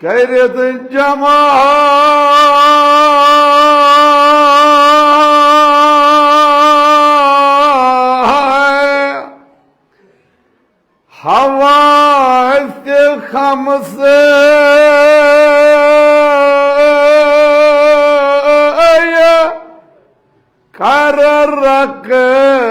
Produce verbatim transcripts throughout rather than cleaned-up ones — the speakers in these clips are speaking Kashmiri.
کٔرِتھ جمع حواس خمسے کر رقم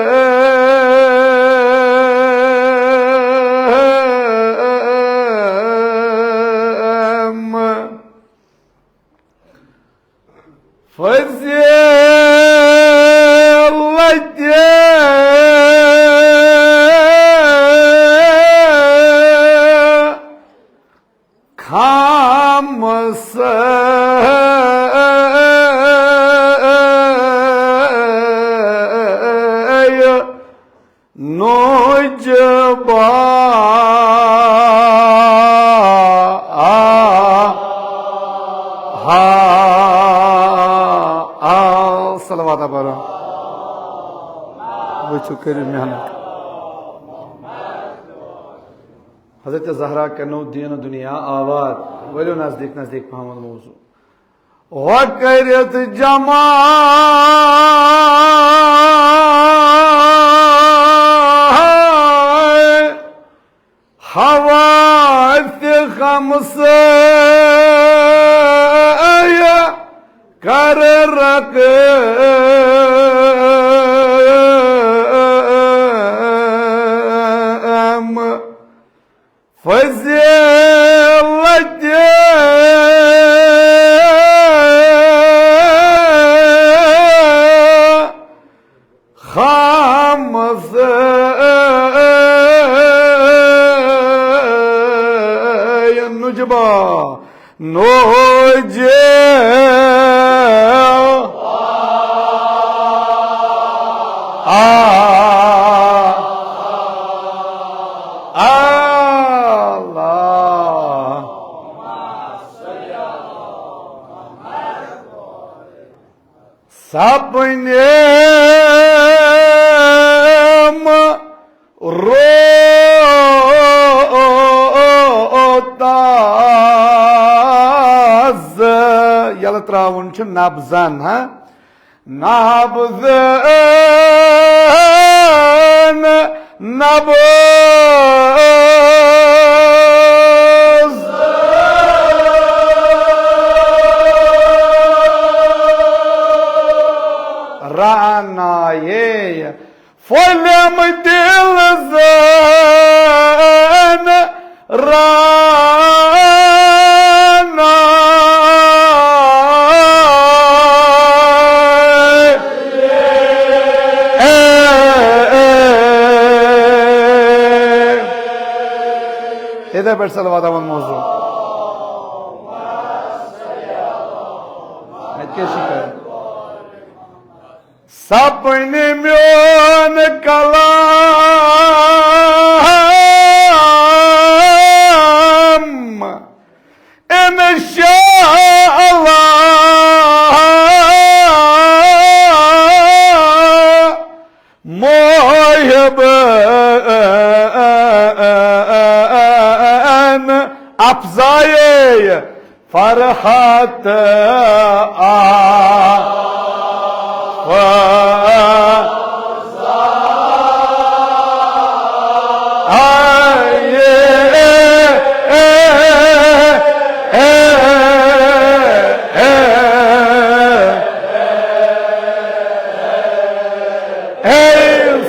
فضیلت خمسے نجبا۔ آ، آ، آ، صلوات پرو۔ وٕچھِو، کٔرِو محنت۔ حضرت زہرا کرنو دین دنیا آباد۔ ؤلِو نزدیٖک، نزدیٖک پہم موضوع۔ وۄنۍ کٔرِتھ جمع حواس خمسے کر رقم فضیلت خمسے نجبا۔ نوجے۔ آ، آ، اللہ۔ سپنیم روتاز۔ یلہٕ ترٛاوُن چھُ نبزن، ہا؟ نبزن، نبز۔ رعنایے۔ پھۄلیم دِل زن رعناے۔ A, A, A. یِتھے پٲٹھۍ صلوات اَمن موضوع۔ اَتہِ کیٛاہ چھِ کران؟ سپنہِ میون کلام انشاء اللہ محبن افزایے فرحت آ۔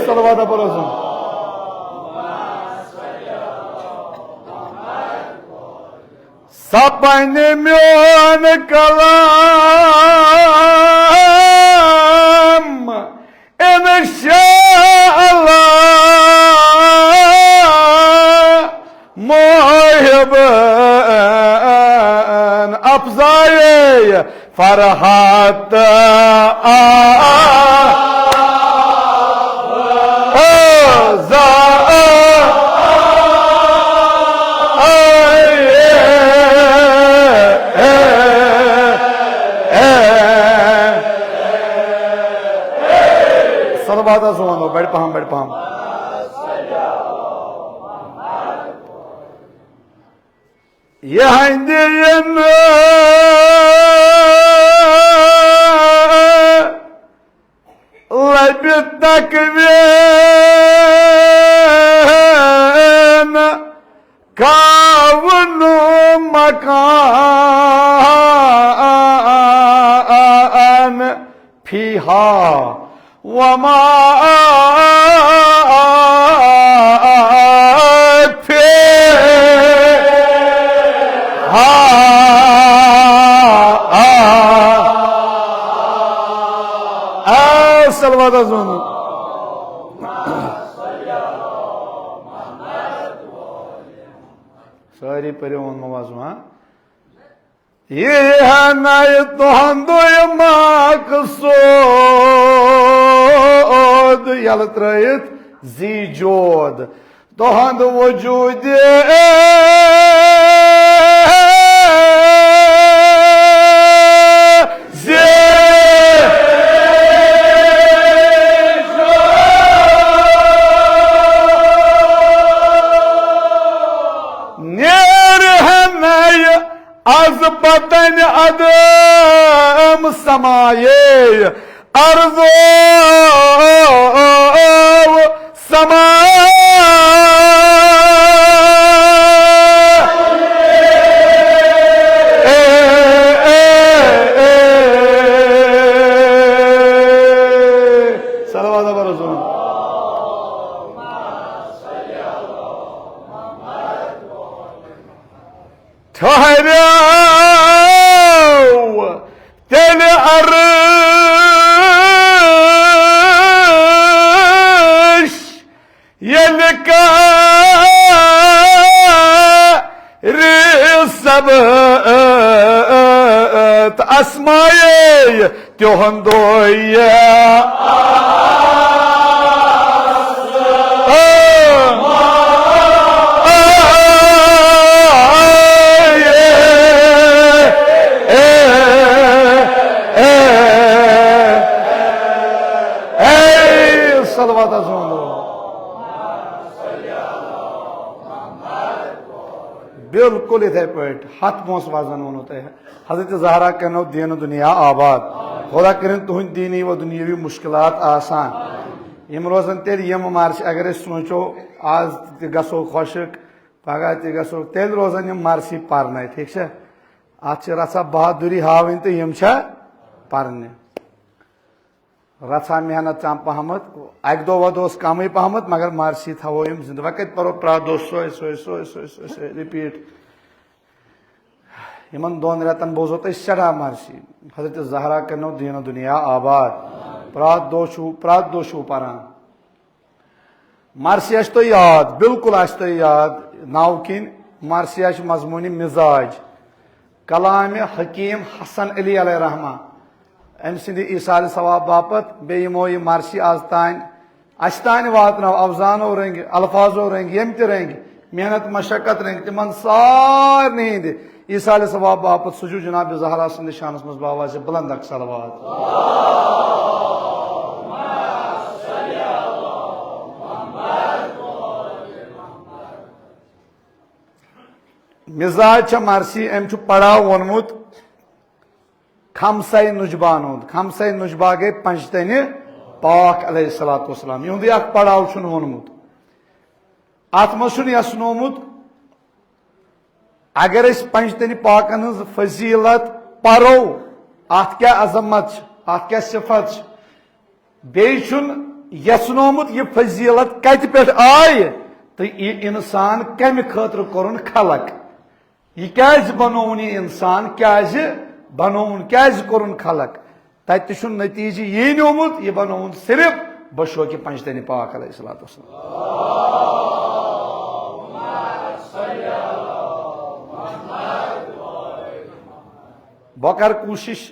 صلوات پرو۔ سپنہِ میون کلام انشاء اللہ محبن افزایے فرحت آ۔ صلوات حظ وَنو، بَڑِ پَہَم، بَڑِ پَہَم۔ یِہنٛدِ یِنہٕ لبہِ تکوین کاونُ مکان فیہا وما فیہا۔ آ، صلوات حظ وَنو۔ سٲری پٔرِو ووٚنمو حظ وۄنۍ۔ یہِ ہنا یہِ تُہُنٛدُے مقصود، یلہٕ ترٲیِتھ زی جود۔ تُہُنٛد وجود زی نیر ہنا یہِ از بطن آدم سمایے، ارض و سما۔ صلوات علی رسول۔ ٹھہرو تیٚلہِ عرش ییٚلہِ کارِ سبت اسمایے تِہُنٛدُے صلوات حظ وَنو۔ بالکل یِتھے پٲٹھۍ، ہتھ پونٛسہٕ وزن ووٚنوٕ تۄہہِ۔ حضرت زہرا کرنو دین و دنیا آباد۔ خدا کٔرِن تُہنٛدۍ دینی و دنیاوی مشکلات آسان۔ یِم روزن تیٚلہِ یِم مرثی، اگر أسۍ سونٛچو، آز تہِ گژھو خۄشک، پگاہ تہِ گژھو، تیٚلہِ روزن یِم مرثی پرنے، ٹھیک چھا؟ اتھ چھِ رژھا بہادری ہاوٕنۍ تہٕ یِم چھا پرنہِ۔ رژھا محنت چم پہمت، اکہِ دۄہ وۄدوس کمٕے پہمت، مگر مرثی تھاوو یِم زندٕ۔ وۄنۍ کتہِ پرو پرٛٮ۪تھ دۄہ سۄے، سۄے، سۄے، سۄے، سۄے، سۄے، repeat۔ یِمن دۄن رٮ۪تن بوزو تۄہہِ سٮ۪ٹھاہ مرثی۔ حضرت زہرا کرنو دین و دنیا آباد۔ پرٛٮ۪تھ دۄہ چھُو، پرٛٮ۪تھ دۄہ چھُو پران۔ مرثی آسہِ تۄہہِ یاد، بالکل آسہِ تۄہہِ یاد، ناو کِنۍ مرثی آسہِ مضموٗنِ مزاج۔ کلامِ حکیم حسن علی علیہ رحمہ، أمۍ سٕنٛدِ ایصالِ ثواب باپتھ، بیٚیہِ یِمو یہِ مرثی آز تام اَسہِ تام واتنٲو، افزانو رٔنٛگۍ، الفاظو رٔنٛگۍ، ییٚمہِ تہِ رٔنٛگۍ، محنت مشقت رٔنٛگۍ، تِمن سارنٕے ہٕنٛدِ ایصالِ ثواب باپتھ سوٗزِو جناب زہرا سٕنٛدِس شانس منٛز باواز بلند اکھ صلوات۔ مزاج چھےٚ مرثی، أمۍ چھُ پڑاو ووٚنمُت کھمساے نُجبان ہُنٛد۔ کھمساے نُجبا گٔے پنجتنہِ پاک علیہ الصلوۃ والسلام۔ یِہُنٛدُے اکھ پڑاو چھُن ووٚنمُت۔ اتھ منٛز چھُن یژھنومُت، اگر أسۍ پنجتنہِ پاکن ہٕنٛز فضیلت پرو، اتھ کیٛاہ عظمت چھِ، اتھ کیٛاہ صفت چھِ، بیٚیہِ چھُن یژھنومُت یہِ فضیلت کتہِ پٮ۪ٹھ آیہِ تہٕ یہِ انسان کمہِ خٲطرٕ کوٚرُن خلق۔ یہِ کیازِ بنووُن یہِ انسان، کیازِ بنووُن، کیازِ کوٚرُن خلق؟ تتہِ تہِ چھُن نتیجہٕ یی نیومُت، یہِ بنووُن صرف بشوکِ پنجتنہِ پاک علیہ الصلوۃ والسلام۔ بہٕ کرٕ کوٗشِش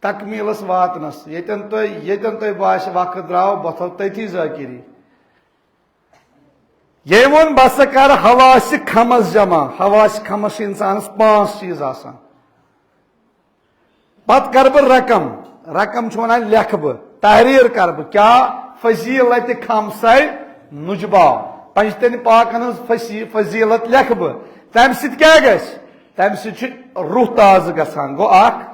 تکمیٖلس واتنس۔ ییٚتٮ۪ن تۄہہِ، ییٚتٮ۪ن تۄہہِ باسہِ وقت درٛاو، بہٕ تھاوٕ تٔتھی ذٲکِری۔ ییٚمۍ ووٚن، بہٕ ہسا کرٕ حواسہِ خمس جمع۔ حواسہِ خمس چھِ انسانس پانٛژھ چیٖز آسان۔ پتہٕ کرٕ بہٕ رقم، رقم چھُ ونان لیکھٕ بہٕ، تحریر کرٕ بہٕ، کیٛاہ؟ فضیلت خمسے نجبا، پنجتن پاکن ہٕنٛز فصی-، فضیلت لیکھٕ بہٕ۔ تمہِ سۭتۍ کیٛاہ گژھِ؟ تمہِ سۭتۍ چھُ روح تازٕ گژھان۔ گوٚو اکھ،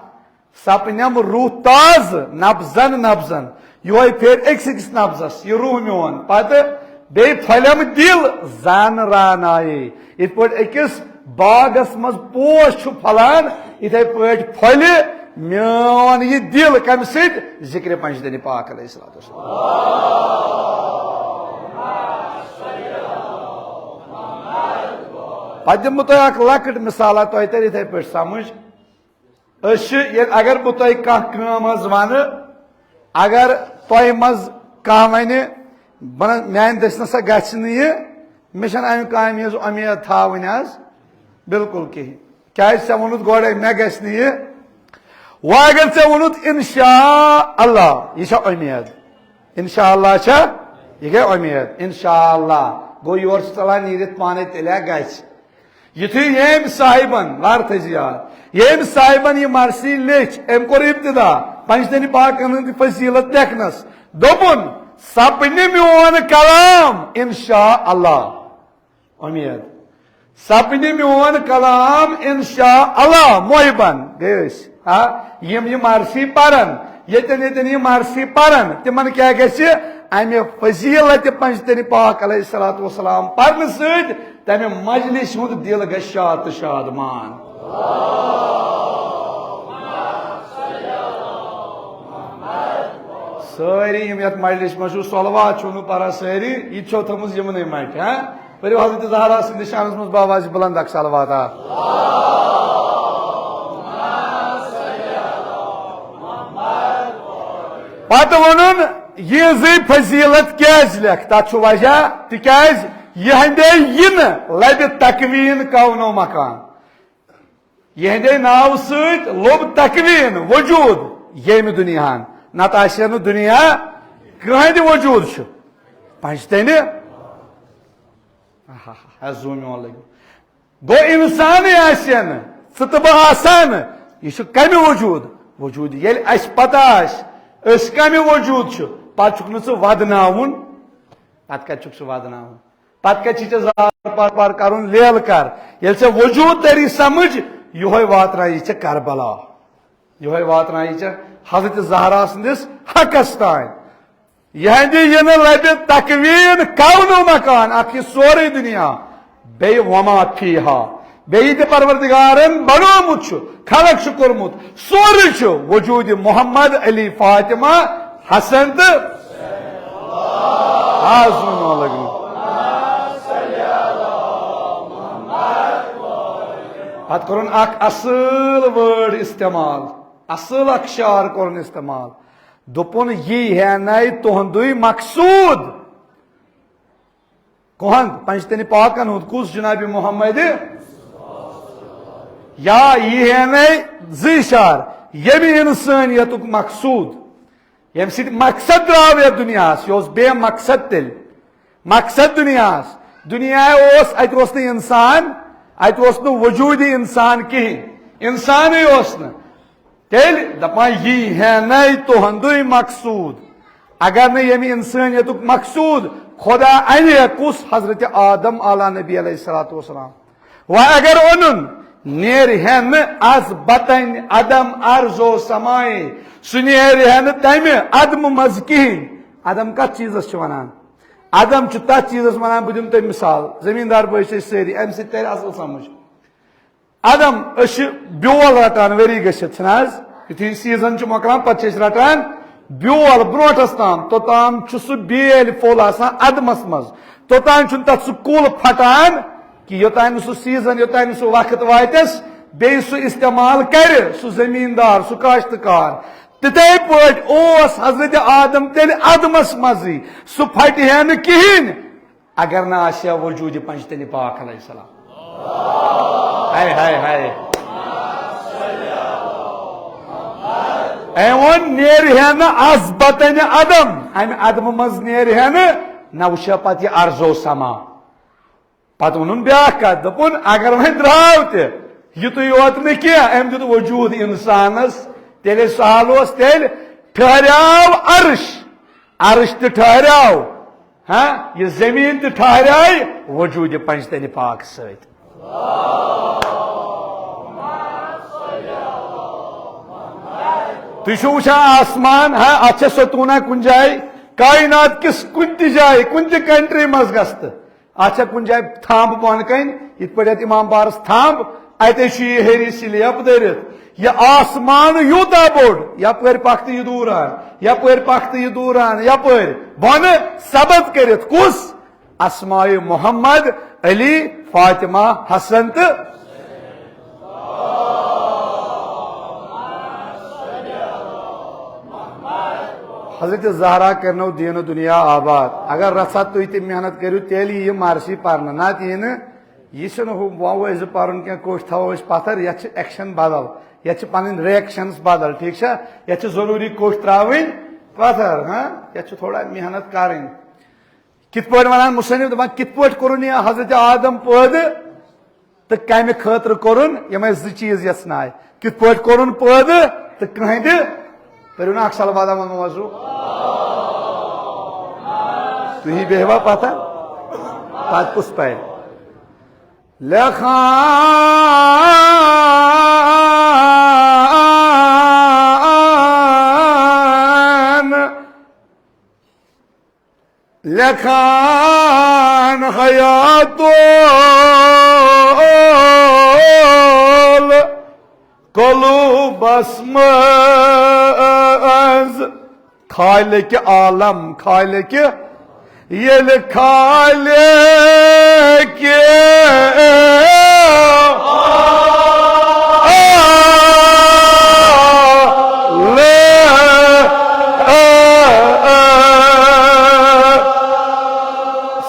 سپنم روح تازٕ، نبزن نبزن۔ یہوے پھیرِ أکِس أکِس نبزس، یہِ روح میون۔ پتہٕ بیٚیہِ پھۄلٮ۪م دِل، زن رانایے۔ یِتھ پٲٹھۍ أکِس باغس منٛز پوش چھُ پھۄلان، یِتھے پٲٹھۍ پھۄلہِ میون یہِ دِل۔ کمہِ سۭتۍ؟ ذکرِ پنجتنِ پاک علیہ الصلوۃ والسلام۔ پتہٕ دِمہٕ بہٕ تۄہہِ اکھ لۄکٕٹ مثالہ، تۄہہِ ترِ یِتھے پٲٹھۍ سمجھ۔ أسۍ چھِ ییٚلہِ، اگر بہٕ تۄہہِ کانٛہہ کٲم حظ وَنہٕ، اگر تۄہہِ منٛز کانٛہہ وَنہِ، بہٕ نہ، میٛانہِ دٔسۍ نہ سا گژھِ نہٕ یہِ، مےٚ چھَنہٕ اَمہِ کامہِ ہٕنٛز اُمید تھاوٕنۍ حظ بِلکُل کِہیٖنۍ۔ کیٛازِ ژےٚ ووٚنُتھ گۄڈَے مےٚ گژھِ نہٕ یہِ؟ وۄنۍ اگر ژےٚ ووٚنُتھ اِنشاء اللہ، یہِ چھا اُمید؟ اِنشاء اللہ چھا؟ یہِ گٔے اُمید۔ اِنشاء اللہ۔ گوٚو یورٕ چھِ ژَلان نیٖرِتھ پانَے، تیٚلہِ ہا گژھِ۔ یُتھُے ییٚمۍ صاحبن، لر تھٲیزِ یاد، ییٚمۍ صاحبن یہِ مرثی لیٚچھ، أمۍ کوٚر ابتدا پنجتنی پاکن ہٕنٛدِ فضیلت لیکھنس۔ دوٚپُن، سپنہِ میون کلام انشاء اللہ۔ اُمید۔ سپنہِ میون کلام انشاء اللہ۔ محبن گٔے أسۍ۔ ہا، یِم یہِ مرثی پرن، ییٚتٮ۪ن ییٚتٮ۪ن یہِ مرثی پرن، تِمن کیٛاہ گژھِ؟ امہِ فضیلت پنجتنی پاک علیہ الصلوۃ والسلام پرنہٕ سۭتۍ تمہِ مجلس ہُنٛد دِل گژھِ شاد تہٕ شادمان۔ سٲری یِم یتھ مجلس منٛز چھِو، صلوات چھِو نہٕ پران سٲری، یہِ تہِ چھو تھٲومٕژ یِمنٕے مٹہِ، ہاں؟ پٔرِو حضرت زہرا سٕنٛدِس شانس منٛز باواز بلند اکھ صلوات، آ۔ پتہٕ ووٚنُن، یہِ زٕے فضیلت کیٛازِ لیکھ؟ تتھ چھُ وجہ، تِکیٛازِ یِہنٛدے یِنہٕ لبہِ تکوین کون و مکان۔ یِہنٛدے ناوٕ سۭتۍ لوٚب تکوین وجود ییٚمہِ دُنیاہن، نتہٕ آسہِ ہے نہٕ دُنیا کٕہٕنۍ تہِ وجود چھُ۔ پنجتنہِ، آہا، ہا، زوٗ میون لٔگِو۔ گوٚو اِنسانٕے آسہِ ہے نہٕ، ژٕ تہٕ بہٕ آسہٕ ہا نہٕ۔ یہِ چھُ کَمہِ وجوٗد؟ وجوٗد ییٚلہِ اَسہِ پَتہ آسہِ، أسۍ کَمہِ وجوٗد چھِ، پَتہٕ چھُکھ نہٕ ژٕ وَدناوُن۔ پَتہٕ کَتہِ چھُکھ ژٕ وَدناوُن؟ پَتہٕ کَتہِ چھِ ژےٚ زار پار پار کَرُن، لیل کَر؟ ییٚلہِ ژےٚ وجوٗد تَری سَمٕجھ، یِہوٚے واتنایہِ ژےٚ کربلا۔ یِہوٚے واتنایہِ ژےٚ حضرت زہرا سٕنٛدِس حقَس تام۔ یِہنٛدِ یِنہٕ لبہِ تکوین کون و مکان، اکھ یہِ سورُے دُنیا، بیٚیہِ وما فیہا، بیٚیہِ تہِ پروردگارن بنوومُت چھُ، خلق چھُ کوٚرمُت، سورُے چھُ وجود محمد علی فاطمہ حسن تہٕ آز وَنو لگنو۔ پتہٕ کوٚرُن اکھ اصل word استعمال، اصل اکھ شعر کوٚرُن استعمال۔ دوٚپُن، یی ہے نَے تُہُنٛدُے مقصوٗد۔ کُہنٛد؟ پنجتنی پاکن ہُنٛد۔ کُس؟ جناب محمد۔ یا یی ہے نَے زٕے شعر، ییٚمہِ انسٲنیتُک مقصوٗد، ییٚمہِ سۭتۍ مقصد درٛاو یتھ دُنیاہس، یہِ اوس بے مقصد تیٚلہِ۔ مقصد دُنیاہس، دُنیا اوس، اتہِ اوس نہٕ انسان، اتہِ اوس نہٕ وجوٗدی انسان کِہیٖنۍ، انسانٕے اوس نہٕ۔ تیٚلہِ دپان، یی ہے نَے تُہُنٛدُے مقصوٗد۔ اگر نہٕ ییٚمہِ انسٲنیتُک مقصوٗد خدا انہِ ہے کُس؟ حضرت آدم علیٰ نبی علیہ الصلوۃ والسلام۔ وۄنۍ اگر اونُن، نیرِ ہے نہٕ از بطنِ عدم عرض و سمائے، سُہ نیرِ ہے نہٕ تمہِ عدمہٕ منٛز کِہیٖنۍ۔ عدم کتھ چیٖزس چھِ ونان؟ عدم چھُ تتھ چیٖزس ونان، بہٕ دِمہٕ تۄہہِ مثال، زمیٖندار بٲے چھِ أسۍ سٲری، امہِ سۭتۍ ترِ اصل سمجھ۔ عدم، أسۍ چھِ بیول رٹان ؤری گٔژھِتھ، چھِنہٕ حظ؟ یُتھُے season چھُ مۄکلان، پتہٕ چھِ أسۍ رٹان بیول برونٹھس تام، توٚتام چھُ سُہ بیل پھوٚل آسان عدمس منٛز، توٚتام چھُنہٕ تتھ سُہ کُل پھٹان کہِ یوٚتام نہٕ سُہ season، یوٚتام نہٕ سُہ وقت واتٮ۪س، بیٚیہِ سُہ استعمال کرِ، سُہ زمیٖندار، سُہ کاشتکار۔ تِتھے پٲٹھۍ اوس حضرت آدم تیٚلہِ عدمس منٛزٕے، سُہ پھٹہِ ہے نہٕ کِہیٖنۍ۔ اگر نہ آسہِ ہا وجود پنجتنی پاک علیہ السلام۔ ہاے، ہاے، ہاے۔ أمۍ ووٚن، نیرِ ہے نہٕ از بطنِ عدم، امہِ عدمہٕ منٛز نیرِ ہے نہٕ، نہ وٕچھِ ہا پتہٕ یہِ عرض و سما۔ پتہٕ ووٚنُن بیٛاکھ کتھ، دوٚپُن، اگر وۄنۍ درٛاو تہِ، یُتُے یوت نہٕ کینٛہہ، أمۍ دیُت وجود انسانس، تیٚلہِ سہل اوس، تیٚلہِ ٹھہریاو عرش، عرش تہِ ٹھہریاو، ہاں، یہِ زمین تہِ ٹھہریاے وجود پنجتنی پاک سۭتۍ۔ تُہۍ چھِو وٕچھان آسمان، ہا، اَتھ چھےٚ ستوٗنہ کُنہِ جایہِ، کائنات کِس کُنہِ تہِ جایہِ، کُنہِ تہِ کنٹری منٛز گژھِ تہٕ اَتھ چھےٚ کُنہِ جایہِ تھمب بۄنہٕ کنہِ، یِتھ پٲٹھۍ اَتھ امام بارس تھمب، اَتے چھُ یہِ ہیٚرِ سِلیب دٔرِتھ۔ یہِ آسمان یوٗتاہ بوٚڑ، یپٲرۍ پکھ تہٕ یہِ دوٗران، یپٲرۍ پکھ تہٕ یہِ دوٗران، یپٲرۍ بۄنہٕ سبد کٔرِتھ۔ کُس؟ اسماء محمد، علی، فاطمہ، حسن تہٕ حضرت زہرا کرنو دین و دنیا آباد۔ اگر رژھا تُہۍ تہِ محنت کٔرِو، تیٚلہِ یِیہِ مرثی پرنہٕ، نتہٕ یِیہِ نہٕ۔ یہِ چھُنہٕ ہُہ وۄنۍ ٲسۍ زِ پرُن کینٛہہ، کوٚش تھاوو أسۍ پتھر، یتھ چھِ ایکشن بدل، یتھ چھِ پنٕنۍ ریئیکشنز بدل، ٹھیک چھا؟ یتھ چھِ ضروٗری کوٚش ترٛاوٕنۍ پتھر، ہاں، یتھ چھِ تھوڑا محنت کرٕنۍ۔ کِتھ پٲٹھۍ ونان مصنف، دپان کِتھ پٲٹھۍ کوٚرُن یہِ حضرت آدم پٲدٕ تہٕ کمہِ خٲطرٕ کوٚرُن؟ یِمے زٕ چیٖز یژھناے، کِتھ پٲٹھۍ کوٚرُن پٲدٕ تہٕ کٕہٕنٛدِ۔ پٔرِو نا اکھ صلوات احمد موضوع۔ تُہی بیٚہوا پتہ، پتہٕ کُس پرِ؟ لیکھان، لیکھان حیات قلوبس منٛز خالق عالم، خالق ییٚلہِ خالق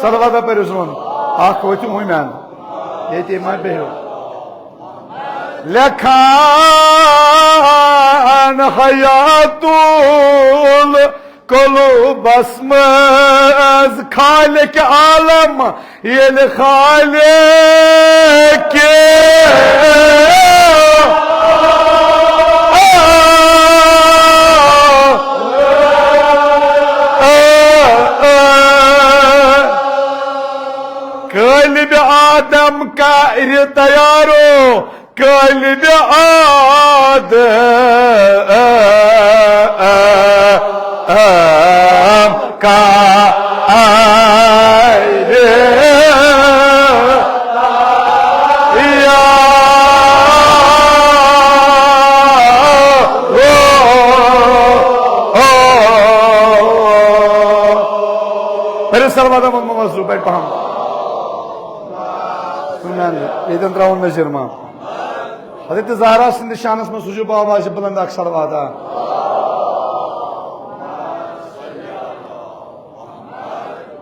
صلوات پٔرِو سون، اکھ وٲتِو وۄنۍ میٛانہِ، ییٚتی ما بیٚہِو۔ لیکھان حیات قلوبس منٛز خالق عالم، ییٚلہِ خالق قالب آدم کرِ تیارو، قالب آدم کرِ یا پٔرِو صلوات محمد مصطفیٰ پٮ۪ٹھ پہم۔ ییٚتٮ۪ن ترٛاوُن نذیٖر محمد۔ حضرت زہرا سٕنٛدِس شانس منٛز سوٗزِو بابا اَسہِ بُلنٛد اکھ صلوات۔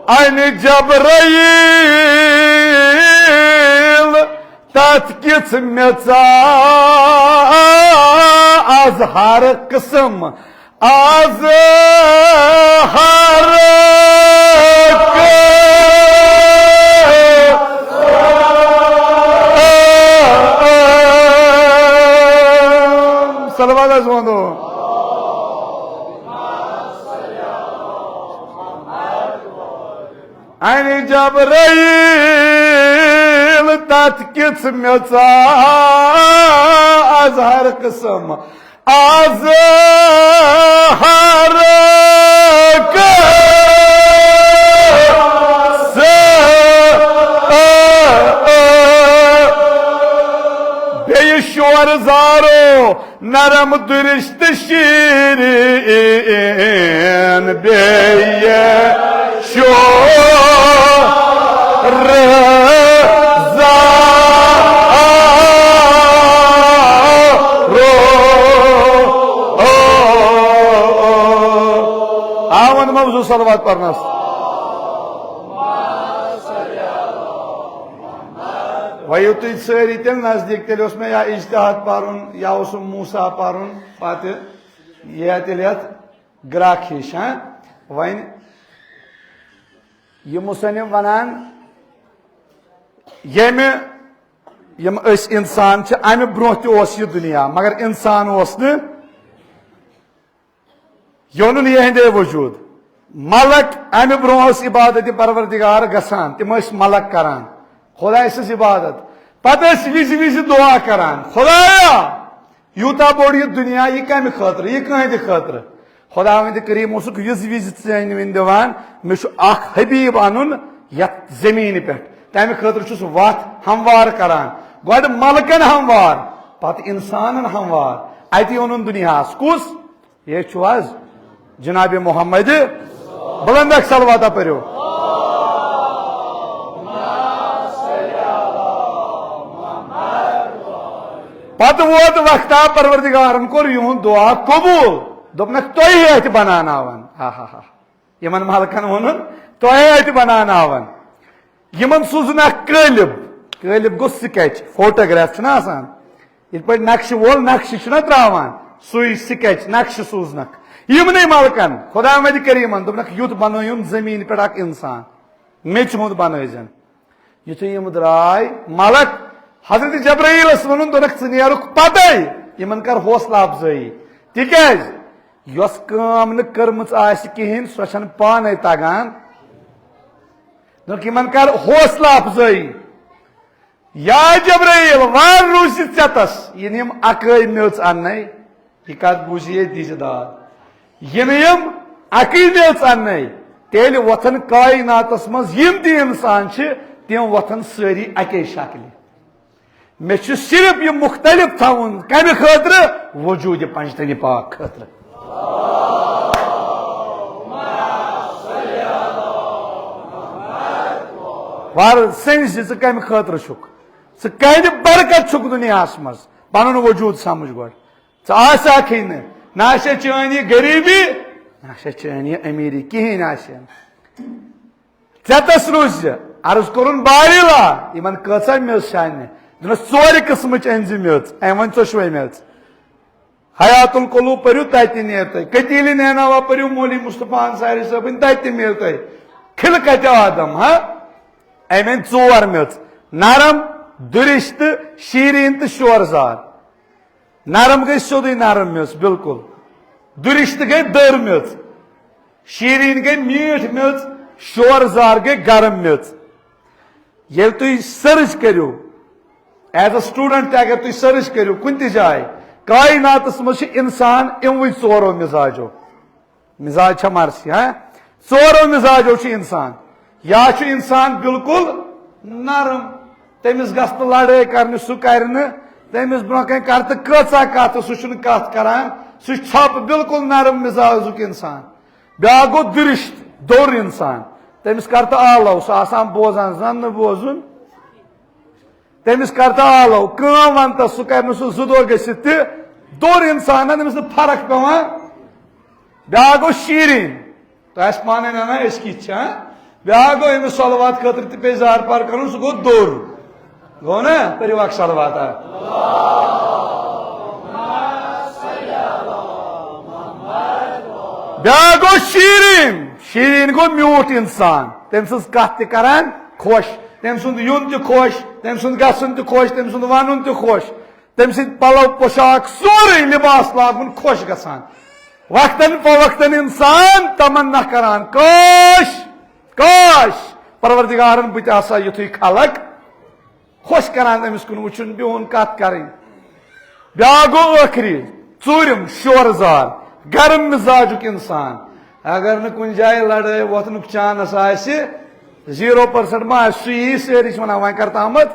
انہِ جبرائیل تتھ کِژھ میژا از ہر قٕسم، از ہر قٕسم۔ صلوات حظ وَنو۔ انہِ جبرائیل تتھ کِژھ میژا از ہر قٕسم، از ہر قٕسم۔ بیٚیہِ شور زارو نرم درشت شیرین، بیٚیہِ شور زارو۔ آ، وۄنۍ موضوع صلوات پرنس۔ وۄنۍ یِیِو تُہۍ سٲری تیٚلہِ نزدیٖک، تیٚلہِ اوس مےٚ یا اجتہاد پرُن، یا اوسُم موسیٰ پرُن، پتہٕ یا تیٚلہِ یتھ گرٛکھ ہِش، ہاں؟ وۄنۍ یہِ مصنف ونان، ییٚمہِ، یِم أسۍ انسان چھِ، امہِ برونٛہہ تہِ اوس یہِ دُنیا، مگر انسان اوس نہٕ، یہِ اوٚنُن یِہنٛدے وجود۔ ملک امہِ برونٛہہ ٲس عبادت پروردگار گژھان، تِم ٲسۍ ملک کران خۄداے سٕنٛز عبادت۔ پتہٕ ٲسۍ وِزِ وِزِ دُعا کران، خدایا، یوٗتاہ بوٚڑ یہِ دُنیا، یہِ کمہِ خٲطرٕ، یہِ کٕہٕنٛدِ خٲطرٕ؟ خداوندِ کریم اوسُکھ وِزِ وِزِ ژٲنٛگۍ وِنۍ دِوان، مےٚ چھُ اکھ حبیب انُن یتھ زمینہِ پٮ۪ٹھ، تمہِ خٲطرٕ چھُس وتھ ہموار کران، گۄڈٕ ملکن ہموار، پتہٕ انسانن ہموار، اتی اوٚنُن دُنیاہس۔ کُس؟ یے چھُ حظ جناب محمد۔ بلند اکھ صلواتہ پٔرِو۔ پتہٕ ووت وقتا، پروردگارن کوٚر یِہُنٛد دعا قبول، دوٚپنکھ، "تۄہہِ اَتہِ بناوناون۔" آہا۔ یِمن ملکن ووٚنُن، "تۄہہِ اَتہِ بناوناون۔" یِمن سوٗزُن اکھ قٲلب، قٲلب گوٚو سکیچ، فوٹوگراف چھُنہ آسان، یِتھ پٲٹھۍ نقشہٕ وول نقشہٕ چھُنہ تراوان، سُے سکیچ نقشہٕ سوٗزنکھ یِمنٕے ملکن۔ خداوندِ کریمن دوٚپنکھ، "یُتھ بنٲیِن زٔمیٖنہِ پٮ۪ٹھ اکھ انسان، میٚژِ ہُنٛد بنٲوزٮ۪ن۔" یُتھُے یِم درٛاے ملک، حضرت جبرائیلس ووٚنُن، دوٚپنکھ، "ژٕ نیرُکھ پتے، یِمن کر حوصلہٕ افزٲیی، تِکیازِ یۄس کٲم نہٕ کٔرمٕژ آسہِ کِہیٖنۍ، سۄ چھنہٕ پانے تگان۔" دوٚپُکھ، "یِمن کر حوصلہٕ افزٲیی۔" یا جبرائیل، وار روٗزِ ژےٚ تس، یِنہٕ یِم اکٲے میٚژ اننَے۔ یہِ کتھ بوٗزِ ییٚتہِ دِژ داد۔ یِنہٕ یِم اکٕے میٚژ اننَے، تیٚلہِ وۄتھن کائناتس منٛز یِم تہِ انسان چھِ، تِم وۄتھن سٲری اکے شکلہِ۔ مےٚ چھُ صرف یہِ مختلف تھاوُن کمہِ خٲطرٕ؟ وجوٗدِ پنجتنی پاک خٲطرٕ۔ وار سٔنۍ زِ ژٕ کمہِ خٲطرٕ چھُکھ، ژٕ کمہِ برکت چھُکھ دُنیاہس منٛز؟ پنُن وجوٗد سمجھ گۄڈٕ۔ ژٕ آسکھٕے نہٕ، نہ آسہِ چٲنۍ یہِ غریٖبی، نہ آسہِ چٲنۍ یہِ أمیٖری، کِہیٖنۍ آسہِ نہٕ۔ ژےٚ تس روٗزِ عرض کوٚرُن، "باریلا، یِمن کۭژاہ میٚژ چھِ اننہِ؟" دوٚپنس، "ژورِ قٕسمٕچ أنۍ زِ میٚژ، أمۍ وۄنۍ ژۄشوے میٚژ۔" حیات القلوب پٔرِو، تتہِ تہِ نیرِ تۄہہِ۔ کتیٖلِ نیناوا پٔرِو، مولوی مصطفیٰ انصاری صٲبٕنۍ، تتہِ تہِ میلہِ تۄہہِ۔ خلقتِ آدم، ہا؟ أمۍ أنۍ ژور میٚژ، نرم، دُرِش تہٕ شیٖریٖن تہٕ شورزار۔ نرم گٔے سیوٚدُے نرم میٚژ، بالکل۔ دُرِش تہِ گٔے دٔر میٚژ۔ شیٖریٖن گٔے میٖٹھ میٚژ۔ شورزار گٔے گرم میٚژ۔ ییٚلہِ تُہۍ سٔرٕچ کٔرِو، as a student تہِ اگر تُہۍ سٔرٕچ کٔرِو کُنہِ تہِ جایہِ، کائناتس منٛز چھِ انسان یِموٕے ژورو مزاجو۔ مزاج چھا مرثی، ہاں؟ ژورو مزاجو چھُ انسان۔ یا چھُ انسان بالکل نرم، تٔمِس گژھِ نہٕ لڑٲے کرنہِ، سُہ کرِ نہٕ، تٔمِس برونٛہہ کنہِ کرِ تہٕ کۭژاہ کتھ، سُہ چھُنہٕ کتھ کران، سُہ چھُ ژھۄپہٕ، بالکل نرم مزاجُک انسان۔ بیاکھ گوٚو دُرِشت، دوٚر انسان، تٔمِس کر تہٕ آلو، سُہ آسان بوزان، زن نہٕ بوزُن۔ تٔمِس کر تہٕ آلو، کٲم ون تس، سُہ کرِ نہٕ سُہ زٕ دۄہ گٔژھِتھ تہِ۔ دوٚر انسان، تٔمِس نہٕ فرق پٮ۪وان۔ بیاکھ گوٚو شیٖریٖن، تۄہہِ آسہِ پانَے نَنان أسۍ کِتھ چھِ، ہاں؟ بیاکھ گوٚو أمِس صلوات خٲطرٕ تہِ پیٚیہِ زار پار کَرُن، سُہ گوٚو دوٚر۔ گوٚو نا؟ پٔرِو اکھ صلوات اکھ۔ بیاکھ گوٚو شیٖریٖن، شیٖریٖن گوٚو میوٗٹھ اِنسان، تٔمۍ سٕنٛز کَتھ تہِ کَران خۄش، تٔمۍ سُنٛد یُن تہِ خۄش، تٔمۍ سُنٛد گژھُن تہِ خۄش، تٔمۍ سُنٛد وَنُن تہِ خۄش، تٔمۍ سٕنٛدۍ پَلو پوشاک سورُے لِباس لاگُن خۄش گژھان۔ وقتاً فوقتاً اِنسان تمنا کَران، کاش، کاش پروردگارن بہٕ تہِ آسہٕ ہا یُتھُے خلق۔ خۄش کران أمِس کُن وٕچھُن، بِہُن، کتھ کرٕنۍ۔ بیاکھ گوٚو ٲخری، ژوٗرِم، شورٕ زار، گرم مزاجُک انسان۔ اگر نہٕ کُنہِ جایہِ لڑٲے وۄتھنُک chance آسہِ، zero percent ما آسہِ، سُہ یی سٲری چھِ ونان، "وۄنۍ کر تامتھ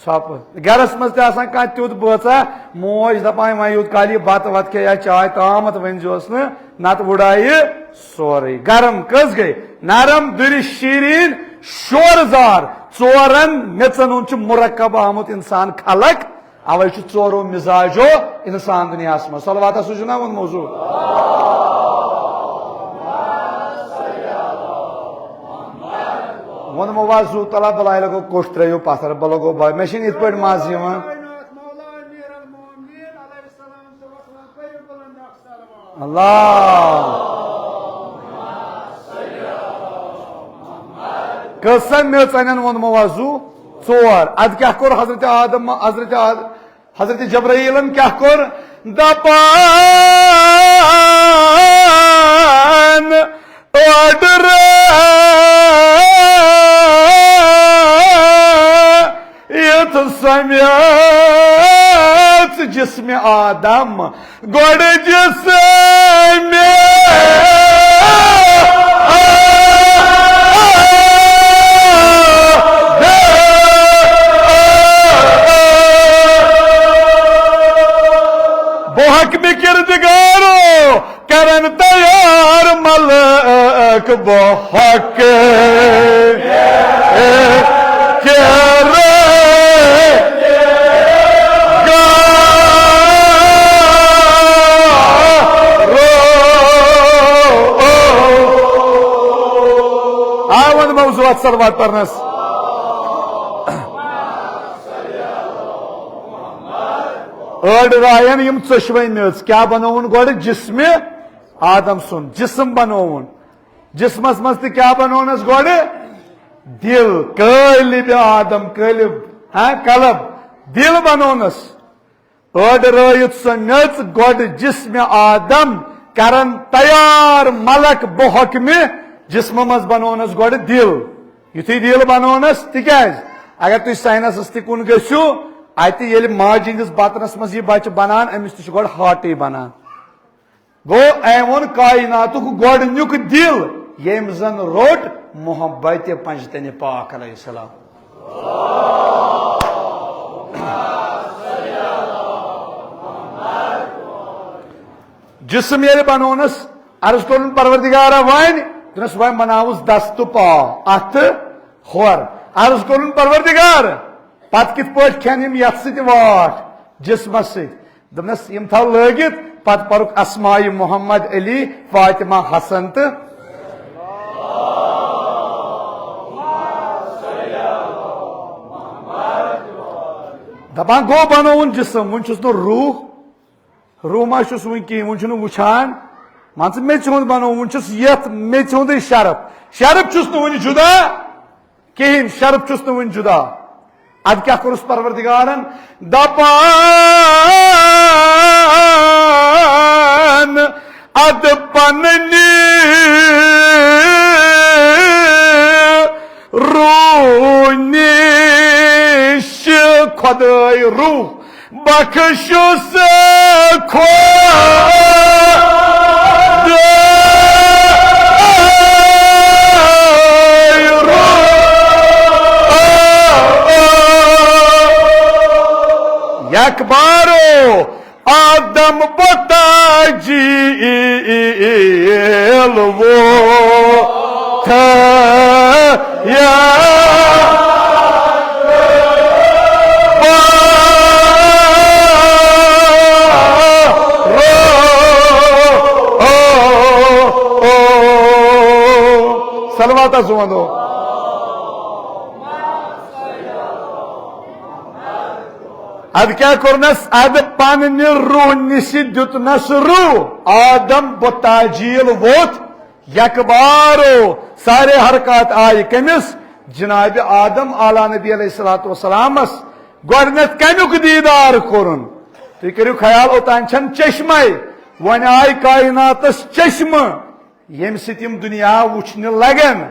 ژھۄپہٕ؟" گرس منٛز تہِ آسان کانٛہہ تیُتھ بٲژا، موج دپان، "وۄنۍ یوٗت کال یہِ بتہٕ وتہٕ کھیٚیہِ یا چاے تامتھ ؤنۍ زیوس نہٕ، نتہٕ وُڈایہِ سورُے۔" گرم کٔژ گٔے؟ نرم، دُرِ، شیرین، شورٕ زار۔ ژورن میژن ہُنٛد چھُ مرکب آمُت انسان خلق، اوے چھُ ژورو مزاجو انسان دُنیاہس منٛز۔ صلواتس سۭتۍ چھُ نا ووٚنمُت موضوع۔ ووٚنمو وضو تلا بلاے لگو کوٚٹھ ترٲیِو پتھر، بہٕ لگو بلاے۔ مےٚ چھِنہٕ یِتھ پٲٹھۍ مزٕ یِوان۔ اللہ۔ کٔژَن میژَن ووٚنمو وضو؟ ژور۔ اَدٕ کیٛاہ کوٚر حضرت آدم، حضرت آد-، حضرت جبرائیلن کیٛاہ کوٚر؟ دپان، اوڈر یتھ میٲژ جسم آدم، گۄڈٕ جسم آدم۔ بہٕ حکمِ کردگارو، کرن تیار ملک بہک کرے۔ آ، وۄنۍ موضوع اتھ صلوات پرنس۔ أڑۍ رایَن یِم ژۄشوَے میٚژ، کیٛاہ بنووُن گۄڈٕ؟ جسمِ آدم سُنٛد جسم بنووُن۔ جسمس منٛز تہِ کیٛاہ بنوونس گۄڈٕ؟ دِل۔ قٲلبِ آدم، قٲلب، ہاں، قلب، دِل بنوونس۔ أڑۍ رٲیِتھ سۄ میٚژ گۄڈٕ جسمِ آدم، کرن تیار ملک بحکمِ جسمہٕ منٛز بنوونس گۄڈٕ دِل۔ یُتھُے دِل بنوونس، تِکیٛازِ اگر تُہۍ ساینسس تہِ کُن گٔژھِو، اتہِ ییٚلہِ ماجہِ ہٕنٛدِس بطنس منٛز یہِ بچہِ بنان، أمِس تہِ چھُ گۄڈٕ ہارٹٕے بنان۔ گوٚو، أمۍ ووٚن کائناتُک گۄڈٕنیُک دِل، ییٚمۍ زن روٚٹ محبتِ پنجتنِ پاک علیہ السلام۔ جسم ییٚلہِ بنوونس، عرض کوٚرُن پروردگارا وۄنۍ، دوٚپنس وۄنۍ بناوُس دست تہٕ پاو، اتھٕ کھۄر۔ عرض کوٚرُن پروردگار، پتہٕ کِتھ پٲٹھۍ کھٮ۪ن یِم یتھ سۭتۍ واٹھ، جسمس سۭتۍ؟ دوٚپنس، یِم تھاو لٲگِتھ، پتہٕ پرُکھ اسماء محمد علی، فاطمہ، حسن تہٕ۔ دپان گوٚو بنووُن جسم، وُنہِ چھُس نہٕ روح، روح ما چھُس وُنہِ کِہیٖنۍ، وُنہِ چھُنہٕ وُچھان۔ مان ژٕ، میٚژِ ہُنٛد بنوو، وُنہِ چھُس یتھ میٚژِ ہُنٛدُے شرف، شرف چھُس نہٕ وُنہِ جدا۔ کِہیٖنۍ، شرف چھُس نہٕ وُنہِ جُدا۔ ادٕ کیٛاہ کوٚرُس پروردگارن؟ دپان، ادٕ پننہِ روح نِش خۄدٲے روح بخشُس خۄداے روح۔ یک بارو آدم بتاجیل ووت یا صلوات حظ وَنو۔ ادٕ کیٛاہ کوٚرنس؟ ادٕ پننہِ روح نِش دیُتنس روح۔ آدم بتاجیل ووت، یک بارو سارے حرکات آیہِ کٔمِس؟ جناب آدم اعلیٰ نبی علیہ الصلوۃ والسلامس۔ گۄڈٕنیتھ کمیُک دیٖدار کوٚرُن؟ تُہۍ کٔرِو خیال، اوٚتام چھَنہٕ چشمے، وۄنۍ آے کائناتس چشمہٕ، ییٚمہِ سۭتۍ یِم دُنیا وٕچھنہِ لگن۔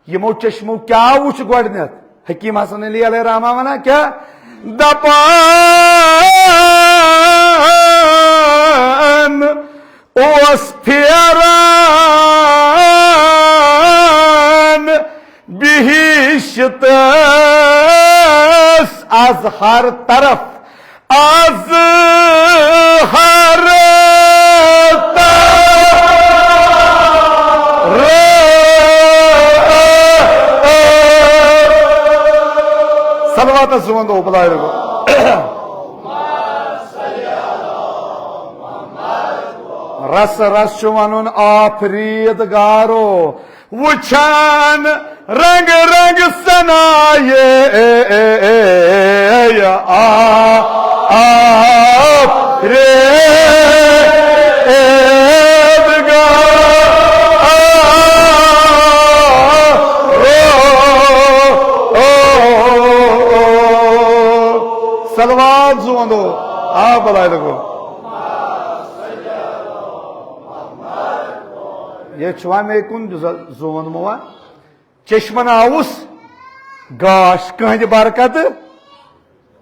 یِمو چشمو کیٛاہ وُچھ گۄڈٕنیتھ؟ حکیم حسن علی علیہ رحمہ ونان کیٛاہ؟ دپان اوس پھیران بہشتس از ہر طرف، از ہر طرف۔ صلوات حظ وَنو بلایہِ۔ رس رس چھُ وَنُن آفریدگارو، وُچھان رنگ رنگ سنایے آ، آفریدگار۔ صلوات زوندو۔ آ بلائے لگو۔ یہ چھوا مے کُن ز-، زون موا؟ چشمن آوُس گاش کہندِ برکت۔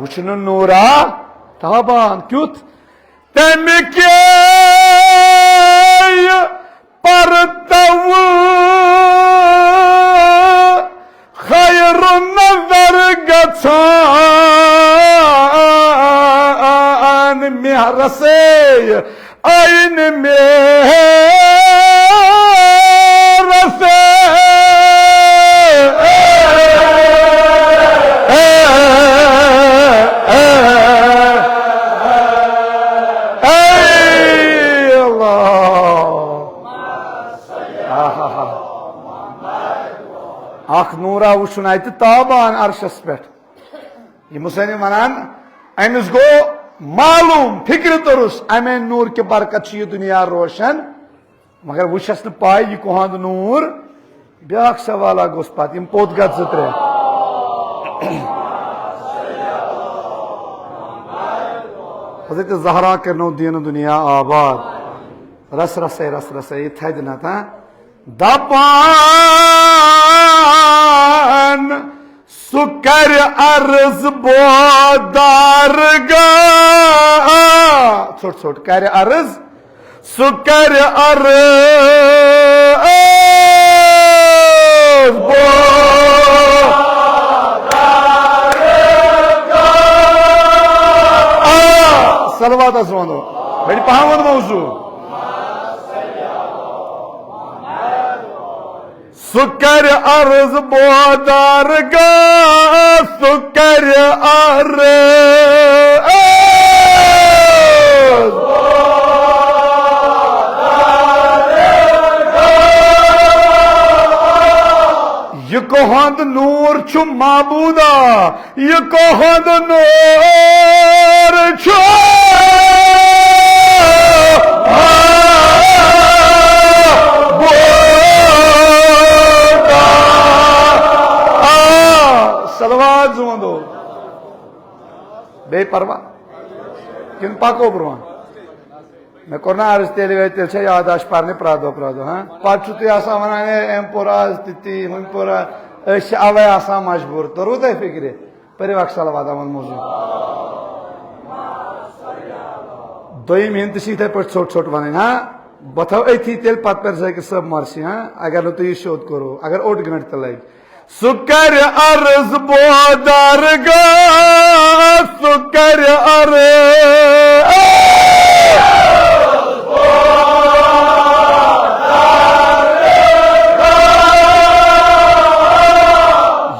وٕچھنہٕ نوٗرا تابان کیُتھ، تَمہِ کے پردو خیر نظر گژھان مہرسے، عین مہرسے۔ اے اللہ۔ آہا۔ اکھ نورا وٕچھُن اتہِ تابان عرشس پٮ۪ٹھ۔ یہِ مسلم ونان، أمِس گوٚو معلوم، فِکرِ توٚرُس، اَمے نوٗر کہِ برکت چھُ یہِ دُنیا روشن۔ مگر وۄنۍ چھَس نہٕ پَے یہِ کُہنٛد نوٗر۔ بیٛاکھ سوالہ گوٚژھ پَتہٕ، یِم پوٚت گژھ زٕ ترٛےٚ۔ حضرت زہرا کٔرنو دیٖنہٕ دُنیا آباد۔ رس رسے، رس رسے، یہِ تھدِ نتہٕ۔ دپان سُہ کرِ عرض بودارگاہ۔ ژھوٚٹ ژھوٚٹ کرِ عرض، سُہ کرِ عرض بودارگاہ۔ آ، صلوات حظ وَنو۔ وۄنۍ پَہَم وَنہٕ موضوع۔ سُہ کرِ عرض بودارگاہ، سُہ کرِ عرض۔ یہِ کُہنٛد نوٗر چھُ معبودا۔ یہِ کُہنٛد نوٗر چھُ معبودا۔ آ، صلوات زوندو۔ بیٚیہِ پروا؟ کِنہٕ پکو برونٛہہ؟ مےٚ کوٚر نہ عرض تیٚلہِ ویٚتہِ، تیٚلہِ چھےٚ یاداشت پرنہِ پرٛٮ۪تھ دۄہ پرٛٮ۪تھ دۄہ، ہاں؟ پتہٕ چھُ تُہۍ آسان ونان، "ہے، أمۍ پوٚر آز تہِ تی، ہُمۍ پوٚر آز۔" أسۍ چھِ اوے آسان مجبوٗر۔ توٚروٕ تۄہہِ فِکرِ؟ پٔرِو اکھ صلوات یِمن موضوٗعن۔ دوٚیِم ہِن تہِ چھِ یِتھَے پٲٹھۍ ژھوٚٹ ژھوٚٹ وَنٕنۍ، ہاں؟ بہٕ تھاوٕ أتھی تیٚلہِ پتہٕ پٮ۪ٹھ ذٲکِر صٲب مرثی، ہاں؟ اگر نہٕ تُہۍ یہِ سیوٚد کوٚروٕ، اگر اوٚڑ گٲنٛٹہٕ تہِ لگہِ۔ سُہ کرِ عرض بودارگاہ، سُہ کرِ عرض۔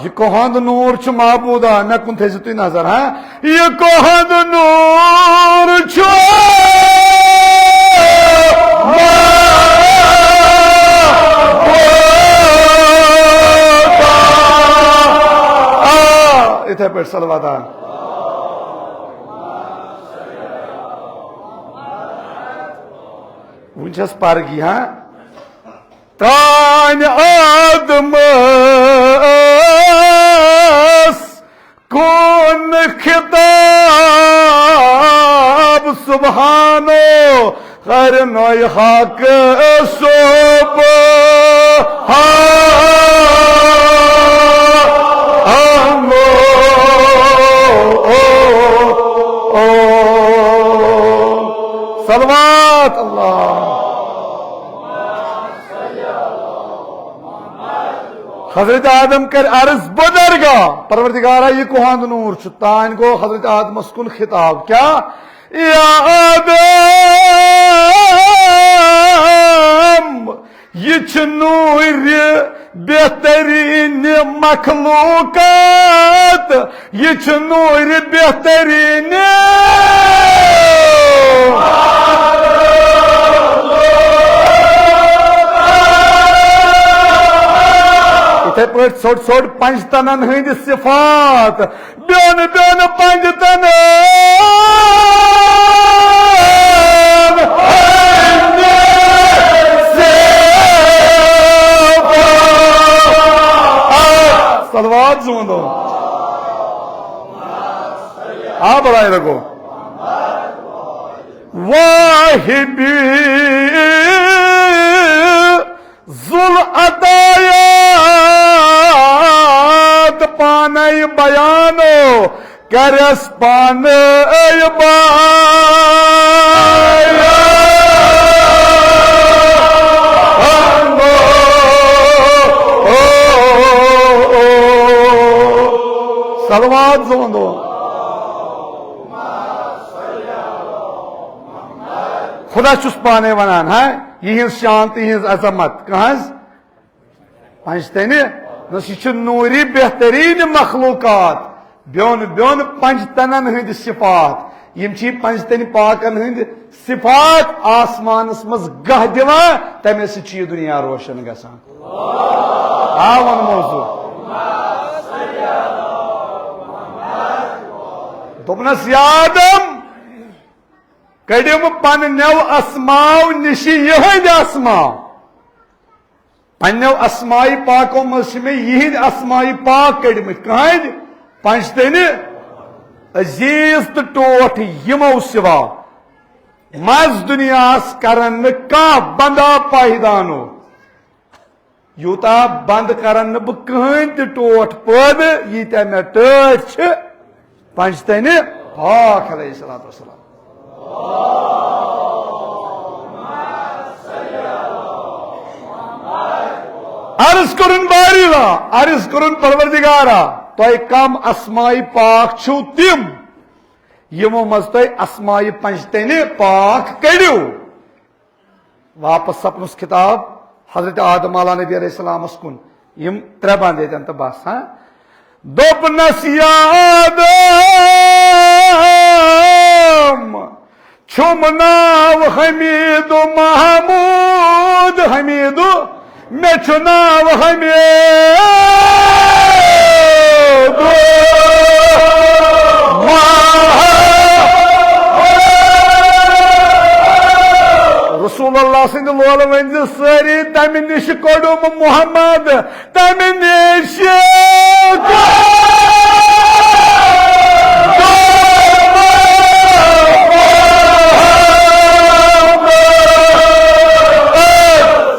یہِ کُہنٛد نوٗر چھُ معبودا، مےٚ کُن تھٲیزِ تُہۍ نظر، ہاں؟ یہِ کُہنٛد نوٗر چھُ معبودا۔ آ، یِتھَے پٲٹھۍ صلوات۔ وٕنہِ چھَس پرگی، ہاں؟ تانۍ آدمس کُن خطاب سبحانو کرنوے حق سبحانو۔ صلوات اللہ۔ حضرت آدم کر عرض بودارگاہ، پروردگارا، یہِ کُہنٛد نوٗر چھُ؟ تانۍ گوٚو حضرت آدمس کُن خطاب۔ کیٛاہ؟ یا آدم، یہِ چھُ نوٗرِ بہتریٖن مخلوقات۔ یہِ چھُ نوٗرِ بہتریٖن۔ یِتھَے پٲٹھۍ ژھوٚٹ ژھوٚٹ پنٛجتنن ہٕنٛدۍ صفات۔ بیوٚن بیوٚن پنٛجتنن ہٕنٛدۍ صفات۔ صلوات زوندو۔ آ، بلائے رگو۔ واہبی ذل عطایات پانے بیانو کرس پانے بیان۔ صلوات زوندو۔ خدا چھُس پانے ونان، ہاں، یِہنٛز شان تہٕ یِہنٛز عظمت۔ کہنٛز؟ پنجتنہِ۔ نہ، یہِ چھُ نوٗرِ بہتریٖن مخلوقات۔ بیوٚن بیوٚن پنجتنن ہٕنٛدۍ صفات۔ یِم چھِ پنجتنہِ پاکن ہٕنٛدۍ صفات آسمانس منٛز گاہ دِوان، تمے سۭتۍ چھُ یہِ دُنیا روشن گژھان۔ آ، وَن موضوع۔ دوٚپنس، یا آدم، کٔڑِم پننیو اسماو نِش یِہنٛدۍ اسما۔ پننیو اسماء پاکو منٛز چھِ مےٚ یِہنٛدۍ اسماء پاک کٔڑمٕتۍ۔ کٕہنٛدۍ؟ پنجتنہِ عزیز تہٕ ٹوٹھ یِمو سوا۔ مز دُنیاہس کرن نہٕ کانٛہہ بندا پایدانو۔ یوٗتاہ بنٛد کرن نہٕ بہٕ کٕہٕنۍ تہِ ٹوٹھ پٲدٕ، ییٖتیٛاہ مےٚ ٹٲٹھۍ چھِ پنجتنہِ پاک علیہ الصلوۃ والسلام۔ عرض کوٚرُن باری لا، عرض کوٚرُن پروردگارا، تۄہہِ کم اسماء پاک چھِو تِم، یِمو منٛز تۄہہِ اسماء پنجتنہِ پاک کٔڑِو؟ واپس سپنُس خطاب حضرت آدم علیہ نبی علیہ السلامس کُن۔ یِم ترٛےٚ بند ییٚتٮ۪ن تہٕ بس، ہاں۔ دوٚپنس، یا آدم، چھُم ناو حمید محمود، حمید مےٚ چھُ ناو حمید محمد۔ رسول اللہ سٕنٛدِ لولہٕ ؤنۍ زِ سٲری، تَمہِ نِش کوٚڑُم محمد، تَمہِ نِش کوٚڑُم۔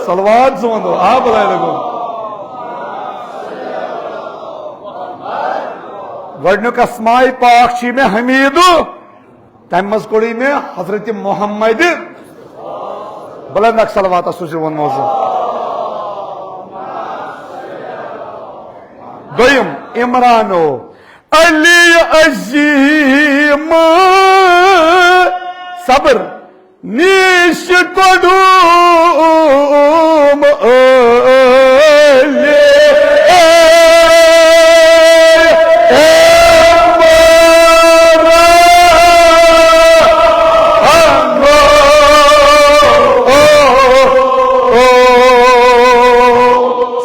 صلوات زون دو، آ بلائے لگو۔ گۄڈٕنیُک اسماء پاک چھُ مےٚ حمیدو، تَمہِ منٛز کوٚڑُے مےٚ حضرت محمد۔ بلند اکھ صلوات سوٗزِو وۄنۍ موضوع۔ دوٚیِم، عمرانو علی عظیم صبر نِش کوٚڑُم علی عمران۔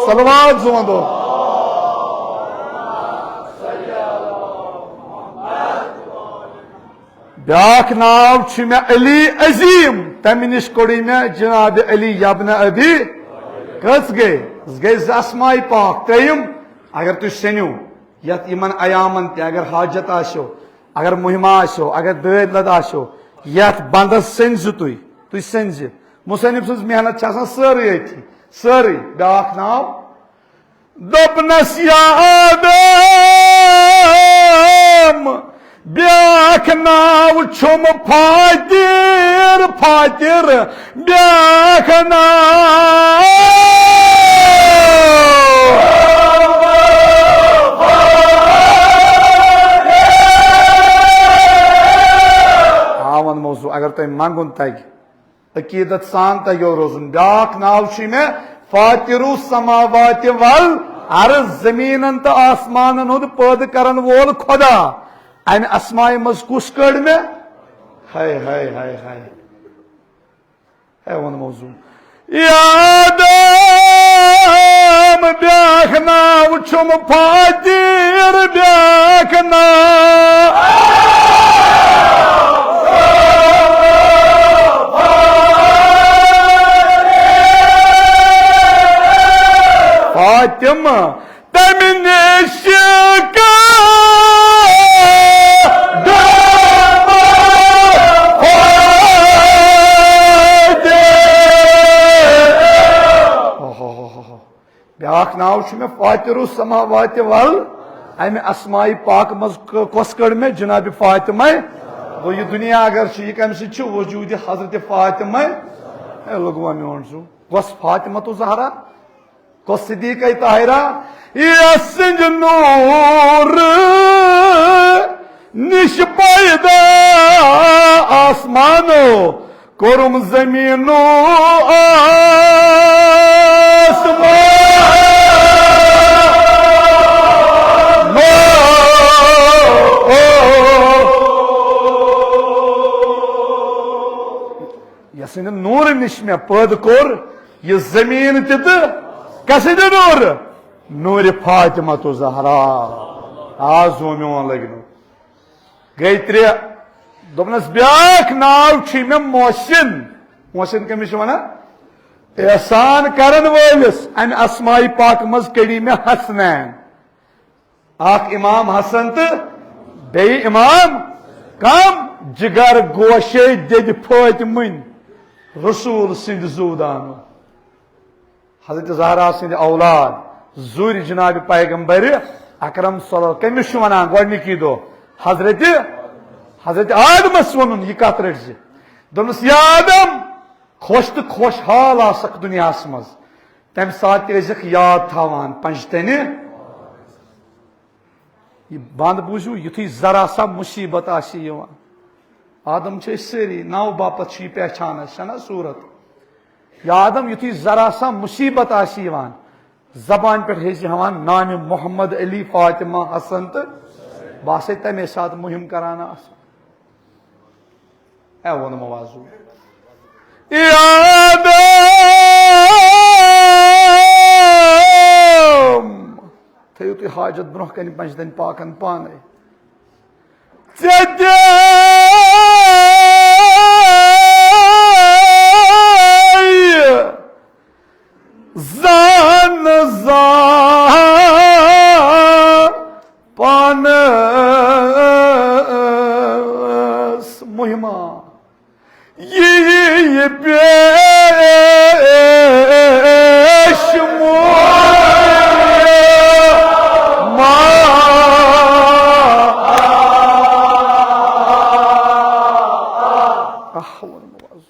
صلوات زون دو۔ بیاکھ ناو چھُ مےٚ علی عظیم، تَمہِ نِش کوٚڑُے مےٚ جناب علی یبن ابی۔ کٔژ گٔے؟ گٔے زٕ اسماء پاک۔ ترٛیٚیِم، اگر تُہۍ سٔنِو، یَتھ یِمن ایامن تہِ اگر حاجت آسیو، اگر مُہِم آسیو، اگر دٲدۍ لد آسیو، یَتھ بندس سٔنزِ تُہۍ، تُہۍ سٔنزِ۔ مُصنِف سٕنٛز محنت چھِ آسان سٲرٕے أتھی، سٲرٕے۔ بیاکھ ناو، دوٚپنس، یا آدم، بیاکھ ناو چھُم فاتر، فاتر، بیاکھ ناو۔ آ، وۄنۍ موضوع، اگر تۄہہِ منٛگُن تگہِ، عقیدت سان تگیو روزُن۔ بیاکھ ناو چھُ مےٚ فاطر السماوات والارض، زمینن تہٕ آسمانن ہُنٛد پٲدٕ کرن وول خدا۔ امہِ اسماء منٛز کُس کٔڑ مےٚ؟ ہاے، ہاے، ہاے، ہاے۔ ہے وۄن موضوع۔ یا آدم، بیاکھ ناو چھُم فاطر، بیاکھ ناو۔ فاطمہ، تمہِ نِش کانٛہہ دۄہ فٲیدٕ۔ اوہ، اوہ، اوہ، اوہ۔ بیاکھ ناو چھُ مےٚ فاطر السماوات وال۔ امہِ اسماء پاک منٛز ک-، کۄس کٔڑ مےٚ؟ جناب فاطمہ۔ گوٚو، یہِ دُنیا اگر چھُ، یہِ کمہِ سۭتۍ چھُ؟ وجود حضرت فاطمہ۔ اے لوگوا میون سُہ، کۄس فاطمہ تو زہرا؟ کۄس صدیقہ طاہرہ؟ یس سٕنٛدِ نوٗر نِش پیدا آسمانو کوٚرُم زمین و آسمان۔ یس سٕنٛدِ نوٗرٕ نِش مےٚ پٲدٕ کوٚر یہِ زمین تہِ تہٕ کس سٕنٛدِ نوٗرٕ؟ نوٗرِ فاطمہ تو زہرا۔ آ زوٗ میون لگنو۔ گٔے ترٛےٚ۔ دوٚپنَس، "بیٛاکھ ناو چھُے مےٚ محسن۔" محسن کٔمِس چھِ وَنان؟ احسان کرن وٲلِس۔ اَمہِ اسماءِ پاک منٛز کٔڑی مےٚ حسنین۔ اکھ امام حسن تہٕ بیٚیہِ امام کم؟ جگر گوشے دِدۍ فٲطمٕنۍ رسول سٕنٛدِ زُو دانہٕ۔ حضرت زہرا سٕنٛدِ اولاد، زُرۍ جناب پیغمبر اکرم صلی اللہ علیہ وسلم۔ کٔمِس چھُ وَنان گۄڈٕنِکی دۄہ؟ حضرت، حضرت آدمس ووٚنُن، یہِ کتھ رٔٹۍ زِ۔ دوٚپنس، "یا آدم، خۄش تہٕ خۄشحال آسکھ دُنیاہس منٛز، تمہِ ساتہٕ تہِ ٲسۍزٮ۪کھ یاد تھاوان پنجتنہِ۔" یہِ بند بوٗزِو، یُتھُے ذرا سا مُصیبت آسہِ یِوان۔ آدم چھِ أسۍ سٲری، ناوٕ باپتھ چھِ یہِ پہچان اَسہِ، چھَنا صوٗرت؟ یا آدم، یُتھُے ذرا سا مُصیبت آسہِ یِوان، زبانہِ پٮ۪ٹھ ٲسۍ ہٮ۪وان نامہِ محمد علی فاطمہ حسن تہٕ بہٕ آسے تَمے ساتہٕ مُہِم کران آسان۔ اے ووٚنمو آز۔ یا آدم، تھٲیِو تُہۍ حاجت برونٛہہ کنہِ پنجتن پاکن پانے۔ ژےٚ دے زان زان پانس مہمان۔ یہِ یہِ پیش ما۔ آہ، ووٚنمو آز۔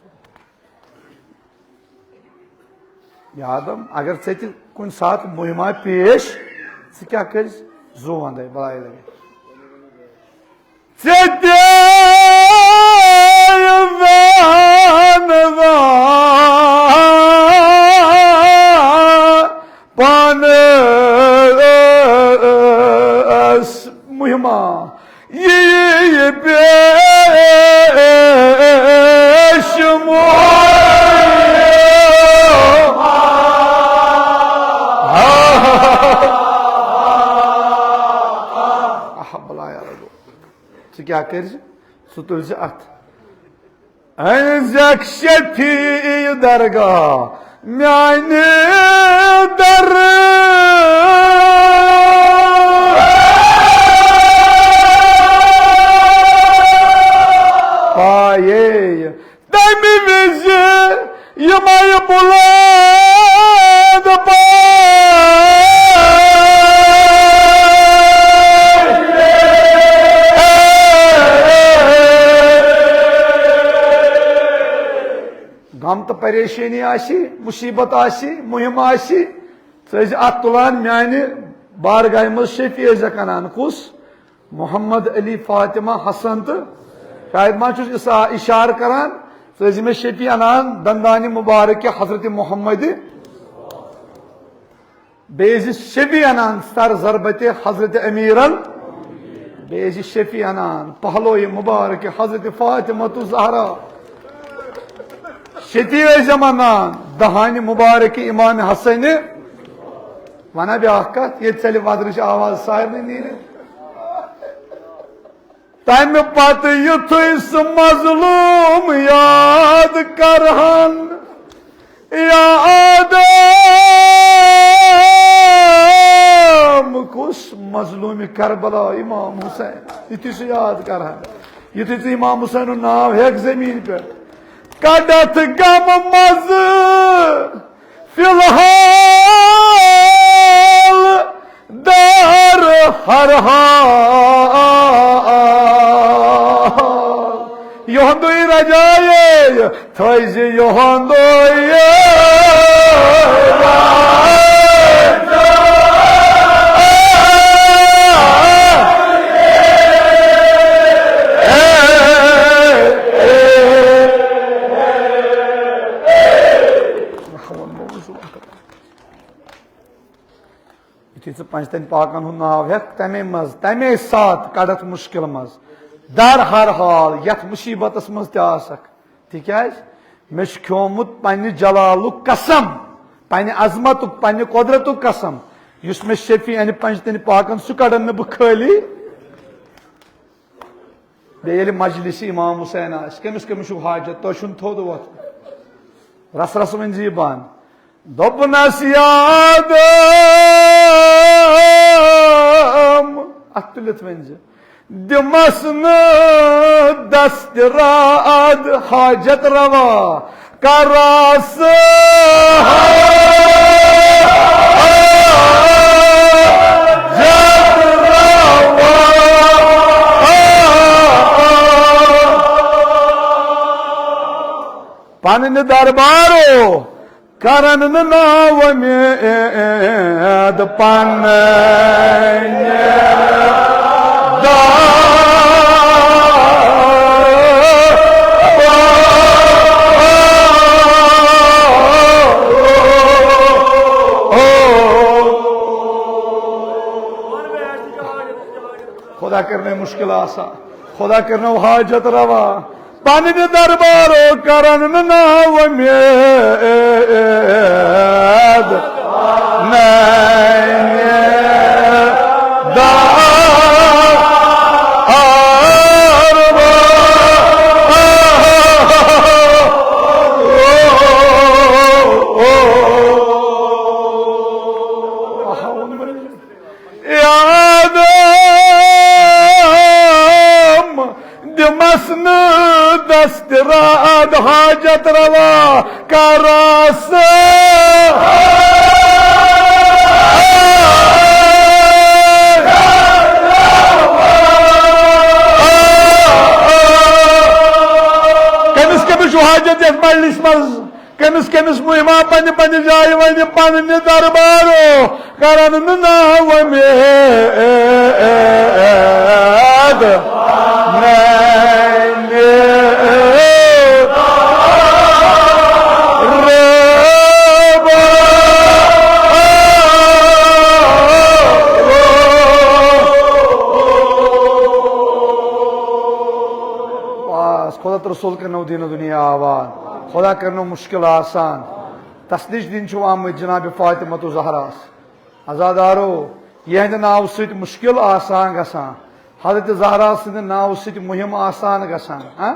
یا آدم، اگر ژےٚ تہِ کُنہِ ساتہٕ مُہِما پیش، ژٕ کیٛاہ کٔرۍ؟ زُو وندے، بلایہِ لگے۔ ژےٚ تہِ وَن وَن پانَس مُہِما یہِ پیش مُہِما۔ آہا، بلایہِ لگے۔ ژٕ کیٛاہ کٔرۍ زِ؟ ژٕ تُلۍ زِ اَتھ۔ أنۍ زٮ۪کھ شفیع درگاہ میٛانہِ در۔ پایے تَمہِ وِزِ یِمَے بُلنٛد پٲٹھۍ غم تہٕ پریشٲنی آسہِ، مُصیٖبت آسہِ، مُہِم آسہِ، ژٕ ٲسۍ اَتھ تُلان میٛانہِ بارگاہہِ منٛز شفیع ٲسۍ زٮ۪کھ اَنان۔ کُس؟ محمد علی فاطمہ حسن تہٕ شاید ما چھُس اِسا-، اِشارٕ کران، ژٕ ٲسۍ مےٚ شفیع اَنان دندانہِ مبارکہِ حضرت محمد، بیٚیہِ ٲسۍ شفیع اَنان سر ضربتِ حضرت امیرن، بیٚیہِ ٲسۍ شفیع اَنان پہلویہِ مبارکہِ حضرت فاطمہ الزہرا، شفیع ٲسۍ یِم اَنان دہانہِ مبارکہِ امام حسنہِ۔ وَنہ بیٛاکھ کَتھ، ییٚتہِ ژَلہِ وَدرٕچ آواز سارنٕے نیٖرِتھ۔ تَمہِ پَتہٕ یُتھُے سُہ مظلوٗم یاد کَرہَن، یا آدم، کُس؟ مظلوٗمِ کربلا امام حسین۔ یُتھُے سُہ یاد کَرہَن، یُتھُے ژٕ امام حسینُن ناو ہٮ۪کھ زٔمیٖن پٮ۪ٹھ، کَڑَتھ غمہٕ منٛزٕ فی الحال دار ہر حال۔ یِہُنٛدُے رجایے تھٲیزِ یِہُنٛدُے۔ یُتھُے ژٕ پنجتن پاکن ہُنٛد ناو ہٮ۪کھ، تَمے منٛز، تَمے ساتہٕ کَڑَتھ مُشکِل منٛز، در ہر حال، یَتھ مُصیٖبتَس منٛز تہِ آسَکھ۔ تِکیٛازِ مےٚ چھُ کھیومُت پننہِ جلالُک قسم، پننہِ عظمتُک، پننہِ قۄدرتُک قسم، یُس مےٚ شفیع اَنہِ پنجتن پاکن، سُہ کَڑَن نہٕ بہٕ خٲلی۔ بیٚیہِ ییٚلہِ مجلسِ امام حسین آسہِ، کٔمِس کٔمِس چھُو حاجت؟ تۄہہِ چھُنہٕ تھوٚد وۄتھُن۔ رس رس ؤنۍ زِ یہِ بان۔ دوٚپنس، یا آدم، اتھ تُلِتھ ؤنۍ زِ، دِمس نہٕ دستراد حاجت روا کرس۔ پننہِ دربارو کرن نہٕ نا وۄمید پننہِ خدا کرنے مشکل آسان، خدا کرنو حاجت روا۔ پننہِ دربارو کرن نہٕ نا وۄمید۔ میانہِ دار آدم، دِمس نہٕ دستراد حاجت روا کرس۔ کٔمِس کٔمِس چھُ حاجت یتھ مجلس منٛز؟ کٔمِس کٔمِس مُہِما پننہِ پننہِ جایہِ وَنہِ پننہِ دربارو کرن نہٕ نا وۄمید۔ میانہِ ربا۔ بس، خدا تہٕ رسول کرنو دین و دنیا آباد، خدا کرنو مشکل آسان۔ تسلیش دِنہِ چھِو آمٕتۍ جناب فاطمہ زہراس۔ عزادارو، یِہنٛدِ ناوٕ سۭتۍ مشکل آسان گژھان، حضرت زہرا سٕنٛدِ ناوٕ سۭتۍ مُہِم آسان گژھان، ہاں؟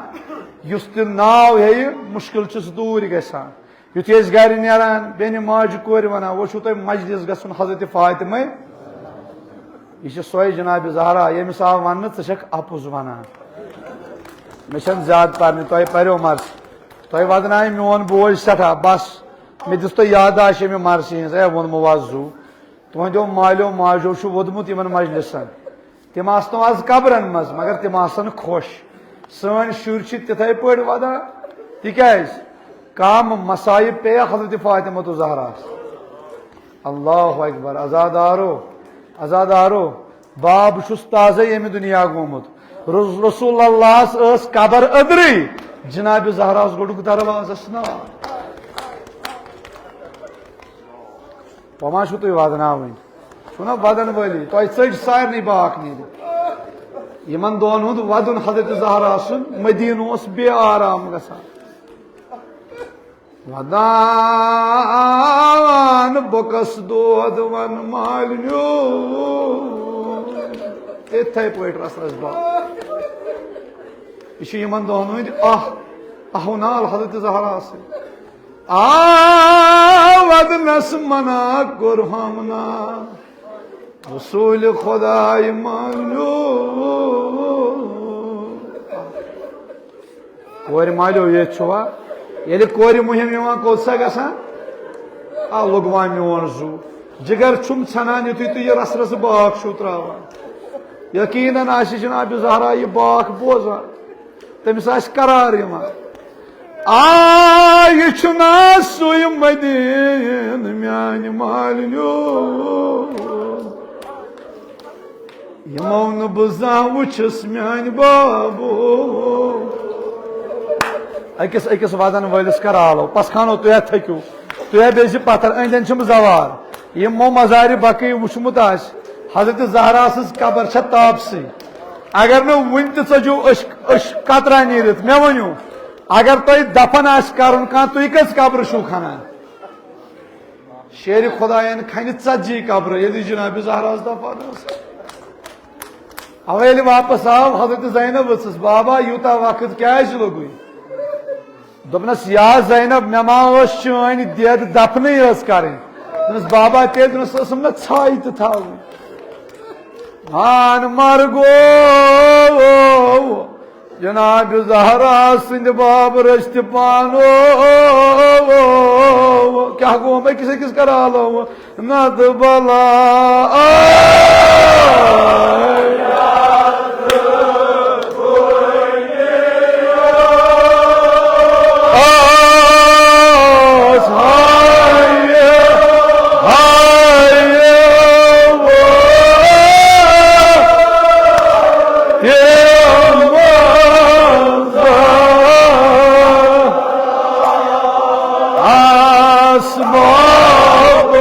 یُس تہِ ناو ہیٚیہِ، مشکل چھُس دوٗرِ گژھان۔ یُتھُے أسۍ گرِ نیران، بیٚنہِ ماجہِ کورِ وَنان، "وۄنۍ چھُو تۄہہِ مجلس گژھُن حضرت فاطمہ۔" یہِ چھِ سۄے جناب زہرا، ییٚمِس آو وَننہٕ، "ژٕ چھَکھ اَپُز وَنان۔ مےٚ چھَنہٕ زیادٕ پَرنہِ، تۄہہِ پَریو مرثی۔ تۄہہِ وَدنایہِ میون بوے سٮ۪ٹھاہ، بَس، مےٚ دِژ تۄہہِ یادداشت ییٚمہِ مرثی ہِنٛز، ہے، ووٚنمو آز زُو۔" تُہنٛدیو مالیو ماجیو چھُ ووٚدمُت یِمن مجلسن۔ تِم آسنو آز قبرن منٛز، مگر تِم آسن خۄش۔ سٲنۍ شُرۍ چھِ تِتھے پٲٹھۍ ودان۔ تِکیازِ؟ کم مصائب پیٚیہِ حضرت فاطمہ زہراہس۔ اللہ اکبر۔ عزادارو، عزادارو، باب چھُس تازے ییٚمہِ دُنیا گوٚمُت۔ رس-، رسول اللہس ٲس قبر أدرٕے، جناب زہراہس گوٚڈُکھ دروازس نار۔ وۄنۍ ما چھِو تُہۍ وَدناوٕنۍ؟ چھُو نا وَدَن وٲلی؟ تۄہہِ ژٔج سارنٕے باکھ نیٖرِتھ۔ یِمَن دۄن ہُنٛد وَدُن حضرت زہرا سُنٛد مدیٖنہٕ اوس بے آرام گژھان۔ وَدان بۄکَس دود وَن مالِنیو۔ یِتھَے پٲٹھۍ رَس رَس باکھ۔ یہِ چھُ یِمَن دۄن ہُنٛد آہ، آہ و نال حضرت زہرا سٕنٛدۍ۔ آ ودنس منع کوٚر ہامنا، رسول خدای مانیو۔ کورِ مالیو ییٚتہِ چھُوا؟ ییٚلہِ کورِ مُہِم یِوان، کوٚت سا گژھان؟ آ، لوٚگوا میون زُو؟ جِگر چھُم ژھٮ۪نان، یُتھُے تُہۍ یہِ رس رس باکھ چھِو ترٛاوان۔ یقیناً آسہِ جناب زہرا یہِ باکھ بوزان۔ تٔمِس آسہِ قرار یِوان۔ آ، یہِ چھُنا سُے مدیٖنہٕ میانہِ مالِنیو، یِمو نہٕ بہٕ زانٛہہ وٕچھُس میانہِ بابو۔ أکِس أکِس وَدَن وٲلِس کر آلو، پَس خانو، تُہۍ ہا تھٔکِو، تُہۍ ہا بیٚہزِ پَتھر، أنٛدۍ أنٛدۍ چھِم زوار۔ یِمو مزارِ بقی وٕچھمُت آسہِ، حضرت زہرا سٕنٛز قبر چھےٚ تاپسٕے۔ اگر نہٕ وُنہِ تہِ ژٔجِو أچھ، أچھ قطرہ نیٖرِتھ، مےٚ ؤنِو، اگر تۄہہِ دفن آسہِ کرُن کانٛہہ، تُہۍ کٔژ قبرٕ چھِو کھنان؟ شیرِ خدایَن کھنہِ ژتجی قبرٕ، ییٚلہِ جناب زہراہَس دفن ٲس۔ اوے ییٚلہِ واپس آو، حضرت زینب ؤژھٕس، "بابا، یوٗتاہ وقت کیازِ لوٚگُے؟" دوٚپنس، "یا زینب، مےٚ ما ٲس چٲنۍ دٮ۪د دفنٕے یٲژ کرٕنۍ؟" دوٚپنس، "بابا، تیٚلہِ"، دوٚپنس، "ٲسٕم نہ ژھاے تہِ تھاوٕنۍ۔ ہان مرگو جناب زہرا سٕنٛدِ باب رٔستہِ پانو۔" کیٛاہ گوٚو؟ أکِس أکِس کرالو۔ نتہٕ بلاے۔ آس ہایہِ، ہایہِ، وو، تِم اسباب۔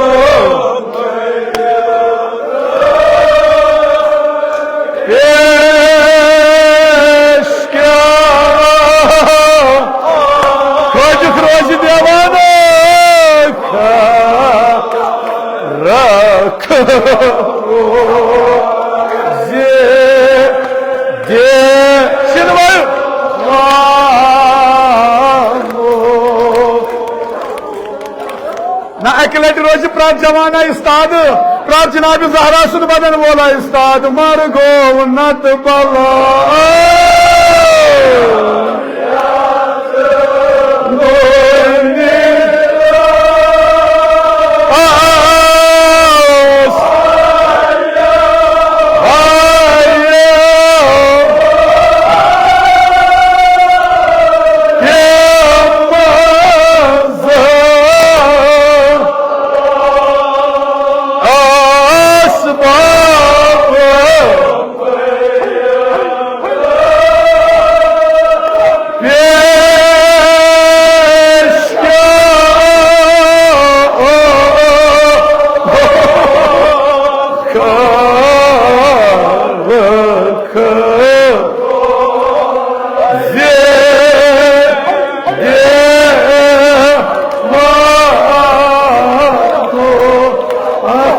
پیش کیا؟ خٲجُک روزِ دیوانہٕ رکھ زِ دِ شِنوَل۔ نہ اَکہِ لَٹہِ روزِ پرٛٮ۪تھ جوانہ استاد، پرٛٮ۪تھ جناب زہرا سُنٛد بدن وولا استاد۔ مر گوٚو نتہٕ بلاے۔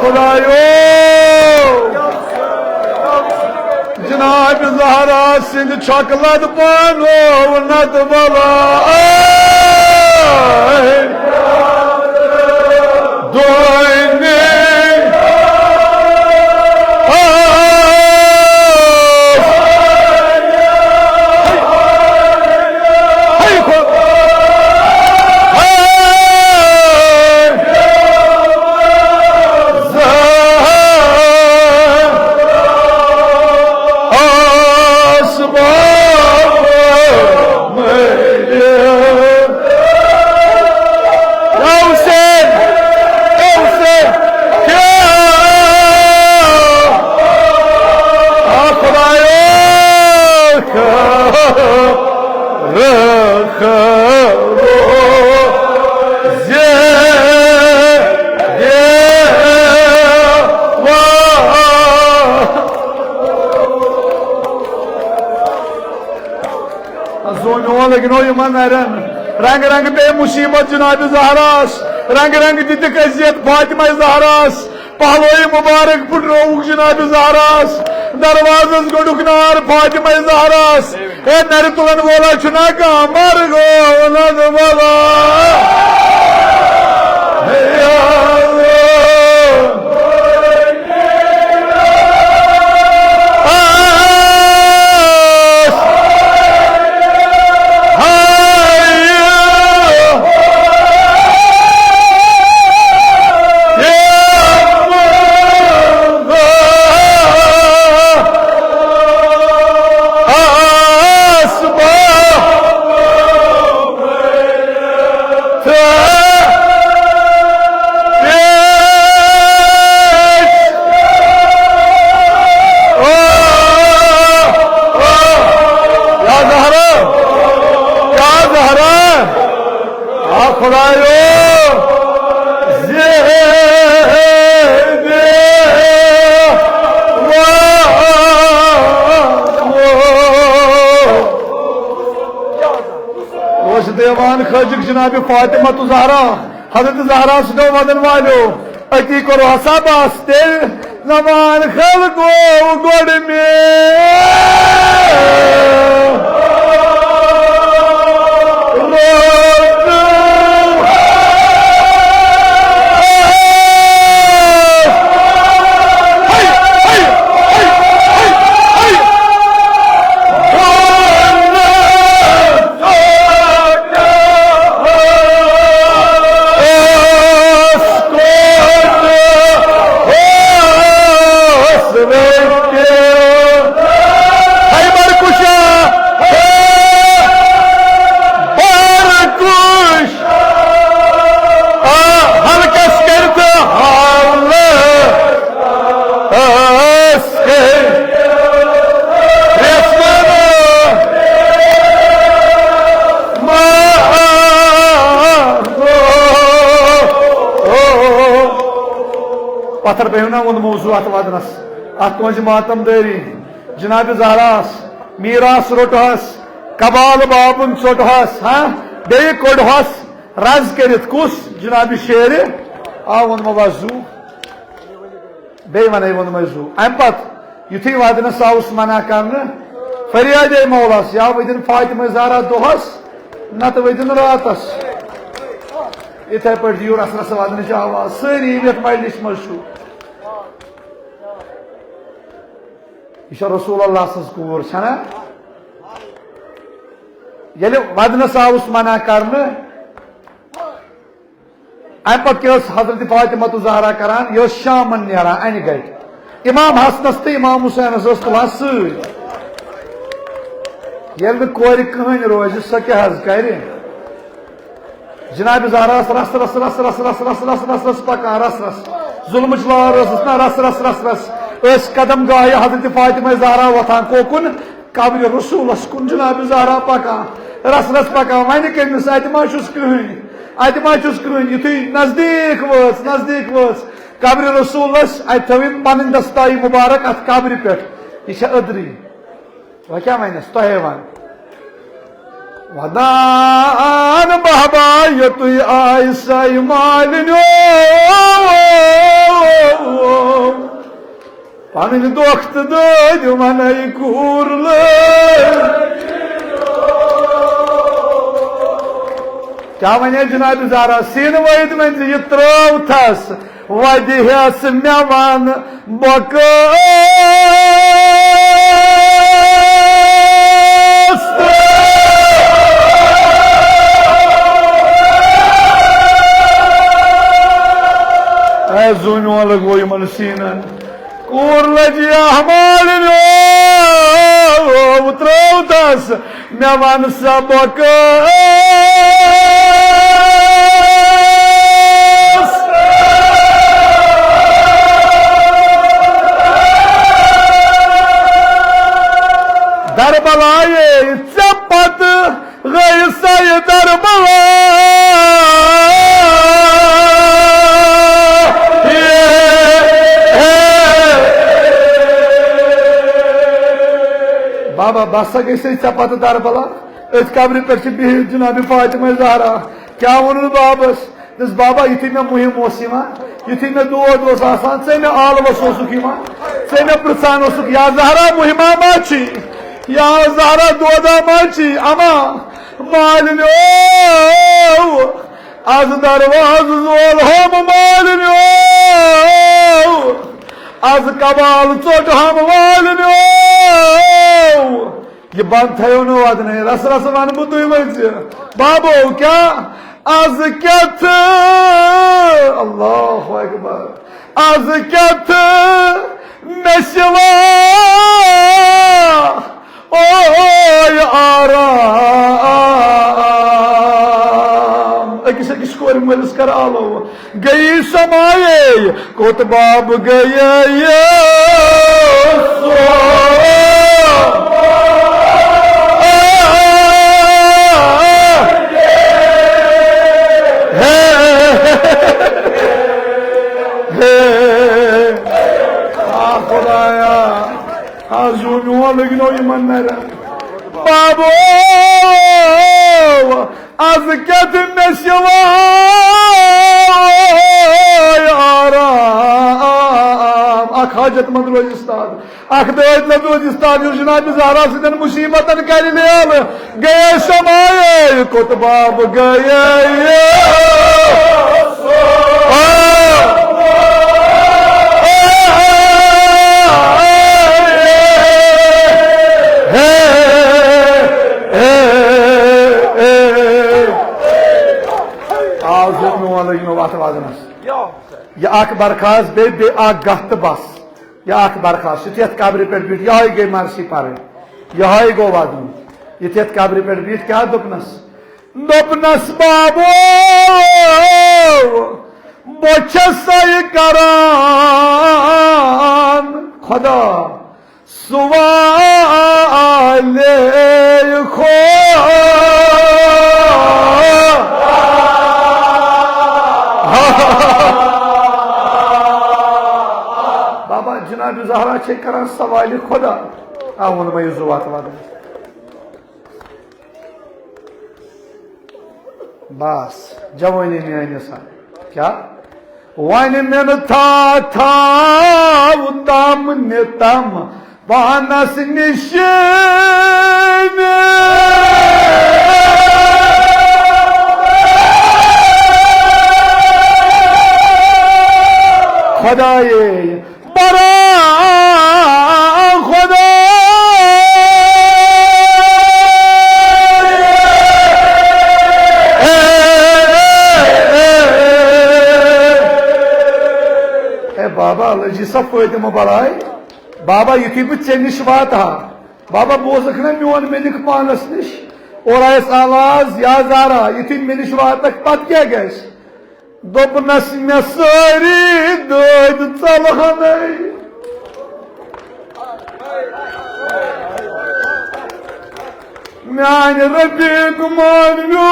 خدایو، جناب زہرا سٕنٛدِ چھۄکہٕ لد پانو نتہٕ بلاے۔ دۄنی۔ زوٗنیو لٔگنو یِمن نرٮ۪ن۔ رنگہٕ رنگہٕ پیٚیہِ مُصیٖبت جناب زہراہس۔ رنگہٕ رنگہٕ دِتِکھ اذیت فاطمہ زہراہس۔ پہلوی مبارک پھُٹرووُکھ جناب زہراہس۔ دروازس گوٚڈُکھ نار فاطمہ زہراہس۔ ہے نرِ تُلن وولا چھُنا کانٛہہ؟ مر گوٚو نہ وولا۔ ہے اللہ۔ یا زہرا، یا زہرا، آ خدایو، زِ اوس دیوان خٲجِک جناب فاطمہ تہٕ زہرا، حضرت زہرا سٕنٛدیو وَدَن والیو، أتی کوٚر حساب آس تیٚلہِ زمان خلقو گۄڈٕ مےٚ۔ خیبر کشا، بار کش، آ، ہلکس کٔرِتھ حال۔ پتھر پہ ہیو نا ووٚن موضوع اتھ ودنس، اتھ تُہنزِ ماتم دٲری، جناب زہراس میراث روٚٹہس، قبال بابن ژوٚٹہس، ہاں، بیٚیہِ کوٚڑہس رز کٔرِتھ۔ کُس؟ جناب شیرِ۔ آ، ووٚنمو وضو۔ بیٚیہِ وَنے ووٚنمَے زُو۔ اَمہِ پَتہٕ یُتھُے وَدنَس آوُس منع کرنہٕ، فریادے مولاہَس، یا ؤدِن فاطمہ زہرا دۄہَس، نَتہٕ ؤدِن راتَس۔ یِتھَے پٲٹھۍ دِیِو رَس رَس وَدنٕچ آواز، سٲری یِم یَتھ مجلِسہِ منٛز چھِو۔ یہِ چھےٚ رسول اللہ سٕنٛز کوٗر، چھَنا؟ ییٚلہِ وَدنَس آوُس منع کرنہٕ، اَمہِ پتہٕ کیٛاہ ٲس حضرت فاطمہ زہرا کران؟ یہِ ٲس شامن نیران اَنہِ گٹہِ۔ امام حسنس تہٕ امام حسینس ٲس تُلان سۭتۍ۔ ییٚلہِ نہٕ کورِ کٕہٕنۍ روزِ، سۄ کیٛاہ حظ کرِ؟ جناب زہرا ٲس رس رس رس رس رس رس رس رس رس پکان، رس رس۔ ظلمٕچ لار ٲسٕس نا، رس رس رس رس۔ ٲسۍ قدم گاہہِ حضرت فاطمہ زہرا وۄتھان کوکُن؟ قبرِ رسولس کُن جناب زہرا پکان، رس رس پکان۔ وۄنۍ کٔمِس؟ اتہِ ما چھُس کٕہٕنۍ، اتہِ ما چھُس کٕہٕنۍ۔ یُتھُے نزدیٖک وٲژ، نزدیٖک وٲژ قبرِ رسولس، اتہِ تھٲو أمۍ پنٕنۍ دستایی مبارک اتھ قبرِ پٮ۪ٹھ۔ یہِ چھےٚ أدرٕے۔ وۄنۍ کیٛاہ ونٮ۪س؟ تۄہے ون۔ ودان بہبا یوٚتُے آے سَے مالِنیو۔ پنٕنۍ دۄکھ تہٕ دٲدۍ ونے کوٗر لٲج۔ کیٛاہ ونے جناب زہرا؟ سیٖنہٕ وٲیِتھ ؤنۍ زِ یہِ ترٛٲو تھس، وَدِ ہٮ۪س مےٚ وَن بۄکہٕ۔ اے زوٗ میون لگوو یِمن سیٖنن۔ کوٗر لٔج احمالِنیو، ترٛٲو تس مےٚ وَن سبق۔ دربلایے ژےٚ پتہٕ گٔے سید دربار۔ بابا، بس سا گٔے سٕے ژےٚ پتہٕ دربلا۔ أتھۍ قبرِ پٮ۪ٹھ چھِ بِہِتھ جناب فاطمہ زہرا۔ کیٛاہ ووٚنُن بابس؟ دوٚپُس، بابا، یُتھُے مےٚ مُہِم اوس یِوان، یُتھُے مےٚ دود اوس آسان، ژٕ مےٚ آلوَس اوسُکھ یِوان، ژٕ مےٚ پرٛژھان اوسُکھ، یا زہرا مُہِما ما چھِ؟ یا زہرا دودا ما چھِ؟ اما مالِنیو، از دروازٕ زول ہم مالِنیو، از کبال ژوٚٹ ہم مالِنیو۔ یہِ بند تھٲیِو نہٕ وَدنَے، رس رس وَنہٕ بہٕ تُہۍ ؤنۍ زِ۔ بابو، کیٛاہ از کیٛاہ تھٲو؟ اللہ اکبر۔ از کیٛاہ تھٲو مےٚ سوا اوے آرام؟ أکِس أکِس کورِ مٲلِس کر آلو۔ گٔیی سمایے کوٚت باب گٔیے یہِ سون۔ ہے، ہے۔ آ خدایا، آ زیوٗ میون لٔگۍ نو یِمن نرٮ۪ن۔ بابو، از کیٛاہ تہِ مےٚ سِوے آرام۔ اکھ حاجت مند روزِ استاد، اکھ دٲدۍ لد روزِ استاد، یُس جناب زہرا سٕنٛدٮ۪ن مصیبتن کرِ لیل۔ گٔیے سمایے کتباب گٔیے۔ آ، آ، آ، آ، آ، ہے، ہے، ہے۔ آ، زِ میون لٔگۍ مےٚ وتھ وزنس۔ یہِ اکھ برخاست بیٚیہِ، بیٚیہِ اکھ گتھ تہٕ بس۔ یہِ اکھ برخاست، یُتھ یتھ قبرِ پٮ۪ٹھ بیٖٹھ، یِہوٚے گٔے مرثی پرٕنۍ، یِہوٚے گوٚو ودُن۔ یُتھ یتھ قبرِ پٮ۪ٹھ بیٖٹھ، کیٛاہ دوٚپنس؟ دوٚپنس، بابو، بہٕ چھسے کران خدا سوالے خو۔ بابا، جناب زہرا چھے کران سوالِ خدا۔ آ، ووٚن مےٚ یہِ زُو وَتھ وَدُن۔ بس، جوٲنی میٲنۍ سا۔ کیٛاہ؟ وۄنۍ مےٚ نہٕ تھا-، تھاو تم نہِ تم پانس نِش۔ خدایے، برا خدا۔ اے بابا، لٔجی سا فٲطمہٕ بلاے۔ بابا، یُتھُے بہٕ ژےٚ نِش واتہٕ ہا، بابا، بوزکھ نا میون، مےٚ نِکھ پانس نِش۔ اورٕ آیس آواز، یا زارا، یُتھُے مےٚ نِش واتکھ، پتہٕ کیٛاہ گژھِ؟ دوٚپنس، مےٚ سٲری دٲدۍ ژلہنے۔ میانہِ رفیق مٲنِو،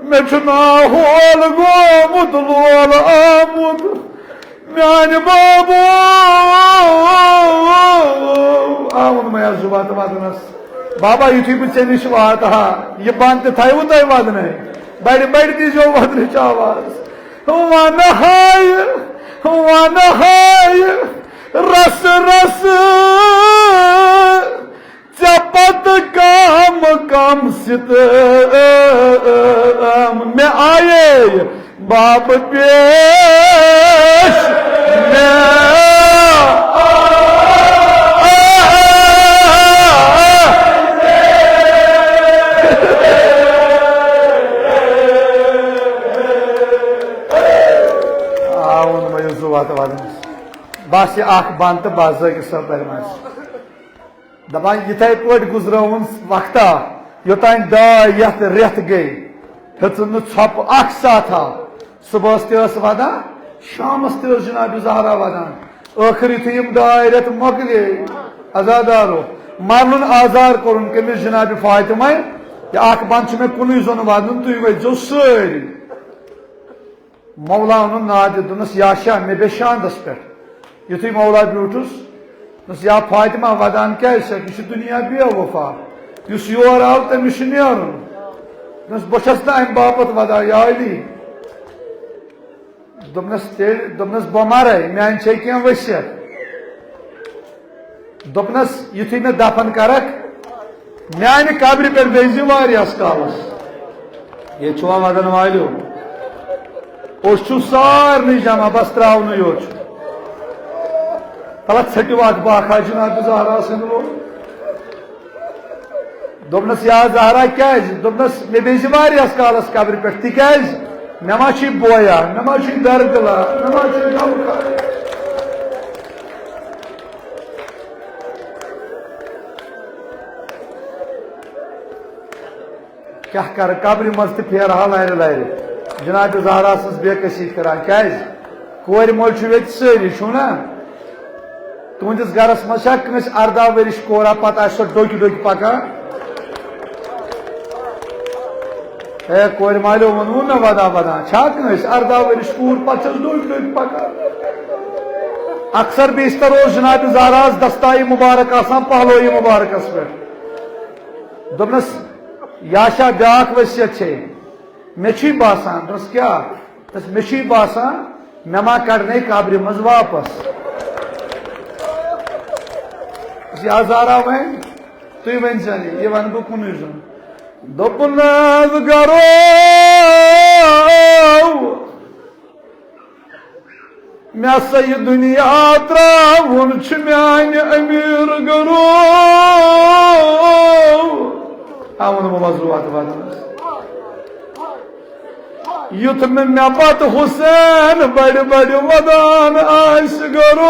مےٚ چھُ ناو ہول گوٚمُت، لول آمُت۔ میانہِ بابو، آ، ووٚن مےٚ زُو وَتھ وَدنَس۔ بابا، یُتھُے بہٕ ژےٚ نِش واتہٕ ہا، یہِ بَن تہِ تھایوٕ تۄہہِ وَدنَے۔ بَڑِ بَڑِ دیٖزیو وَدنٕچ آواز۔ وَنہٕ ہاے، وَنہٕ ہاے، رَسہٕ رَسہٕ۔ ژےٚ پتہٕ کم کم ستم مےٚ آیے باب پیش۔ مےٚ آوُن وۄنۍ زُو وَتہٕ وَدنَس۔ بس یہِ اکھ بند تہٕ بس زٲگِس صٲب بَرِ منٛز۔ دپان، یِتھے پٲٹھۍ گُزرٲوُن وقتا، یوٚتانۍ ڈاے یتھ رٮ۪تھ گٔے، ہیٚژٕن نہٕ ژھۄپہٕ اکھ ساتھا۔ صبحس تہِ ٲس ودان، شامس تہِ ٲس جناب زہرا ودان۔ ٲخٕر یُتھُے یِم ڈاے رٮ۪تھ مۄکلے، عزادارو، مرلُن آزار کوٚرُن کٔمِس؟ جناب فاطمہ۔ یہِ اکھ بند چھُ مےٚ کُنُے زوٚن ودُن، تُہۍ ؤتھۍزیو سٲری۔ مولا اوٚنُن نادِ، دوٚپنَس، یا شاہ، مےٚ بیٚہہ شاندَس پٮ۪ٹھ۔ یُتھُے مولا بیوٗٹھُس، دوٚپنَس، یا فاطمہ، وَدان کیٛازِ چھَکھ؟ یہِ چھُ دُنیا بے وفا۔ یُس یور آو، تٔمِس چھُ نیرُن۔ دوٚپنَس، بہٕ چھَس نہٕ اَمہِ باپَتھ وَدان، یا علی۔ دوٚپنَس، تیٚلہِ، دوٚپنَس، بہٕ مَرَے، میٛانہِ چھے کینٛہہ ؤصیت؟ دوٚپنَس، یُتھُے مےٚ دفن کرکھ، میانہِ قبرِ پٮ۪ٹھ بیٚہزِ واریاہس کالس۔ ییٚتہِ چھُوا ودن والیو؟ أسۍ چھِو سارنٕے جمع، بس تراونہٕ یوت چھُ۔ تَلہ ژھٔٹِو اکھ باکھا جناب زہرا سٕنٛدِ لوٚر۔ دوٚپنَس، یا زہرا، کیٛازِ؟ دوٚپنَس، مےٚ بیٚہزِ واریاہس کالس قبرِ پٮ۪ٹھ، تِکیٛازِ مےٚ ما چھُے بویا، مےٚ ما چھُے درگلا، مےٚ ما چھُے غمخار؟ کیٛاہ کرٕ، قبرِ منٛز تہِ پھیرٕ ہا لرِ لرِ۔ جناب زہرا سٕنٛز بے کسی کران۔ کیٛازِ؟ کورِ مٲلۍ چھِو ییٚتہِ سٲری، چھِو نا؟ تُہنٛدِس گرس منٛز چھا کٲنٛسہِ ارداہ ؤرِش کورا پتہٕ آسہِ سۄ ڈوٚکۍ ڈوٚکۍ پکان؟ ہے، کورِ مالیو ووٚنوُ مےٚ ودان ودان، چھا کٲنٛسہِ ارداہ ؤرِش کوٗر پتہٕ چھَس ڈوٚکۍ ڈوٚکۍ پکان؟ اکثر بیشتر اوس جناب زہراہس دستایہِ مبارک آسان پہلویہِ مبارکس پٮ۪ٹھ۔ دوٚپنس، یا شاہ، بیاکھ وصیت چھے، مےٚ چھُے باسان۔ دوٚپنس، کیٛاہ؟ مےٚ چھُے باسان، مےٚ ما کڑنَے قبرِ منٛز واپس۔ یہِ آزارا وۄنۍ، تُہۍ ؤنۍ زٮ۪ن یہِ، یہِ وَنہٕ بہٕ کُنُے زوٚن۔ دوٚپُن حظ گرو، مےٚ سا یہِ دُنیا ترٛاوُن چھُ میانہِ أمیٖر گرو۔ آ، ووٚنُم وۄزُل وَتہٕ وَدنَس۔ یُتھ نہٕ مےٚ پتہٕ حسین بڑِ بڑِ ودان آسہِ گرو۔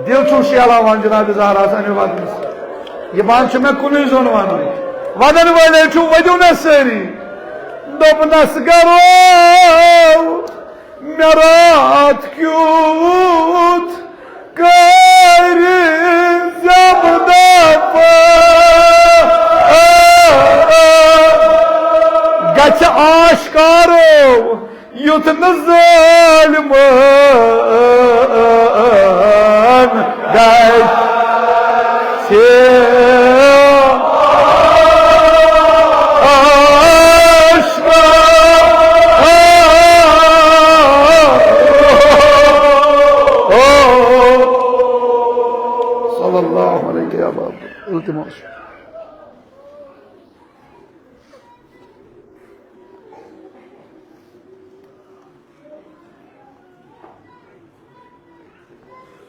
دِل چھُم شیلاوان جناب زہراہس اَمہِ ودنہٕ سۭتۍ۔ یہِ بانہٕ چھُ مےٚ کُنُے زوٚن وَنُن۔ وَدَن وٲلۍ چھُ، ؤدِو مےٚ سٲری۔ دوٚپنَس گَرو، مےٚ راتھ کیُتھ کَرِ زَبدَپا۔ گژھِ آشکارو یُتھ نہٕ ظٲلمن گژھِ آشکار۔ صلی اللہ علیہ یا باب۔ التماس۔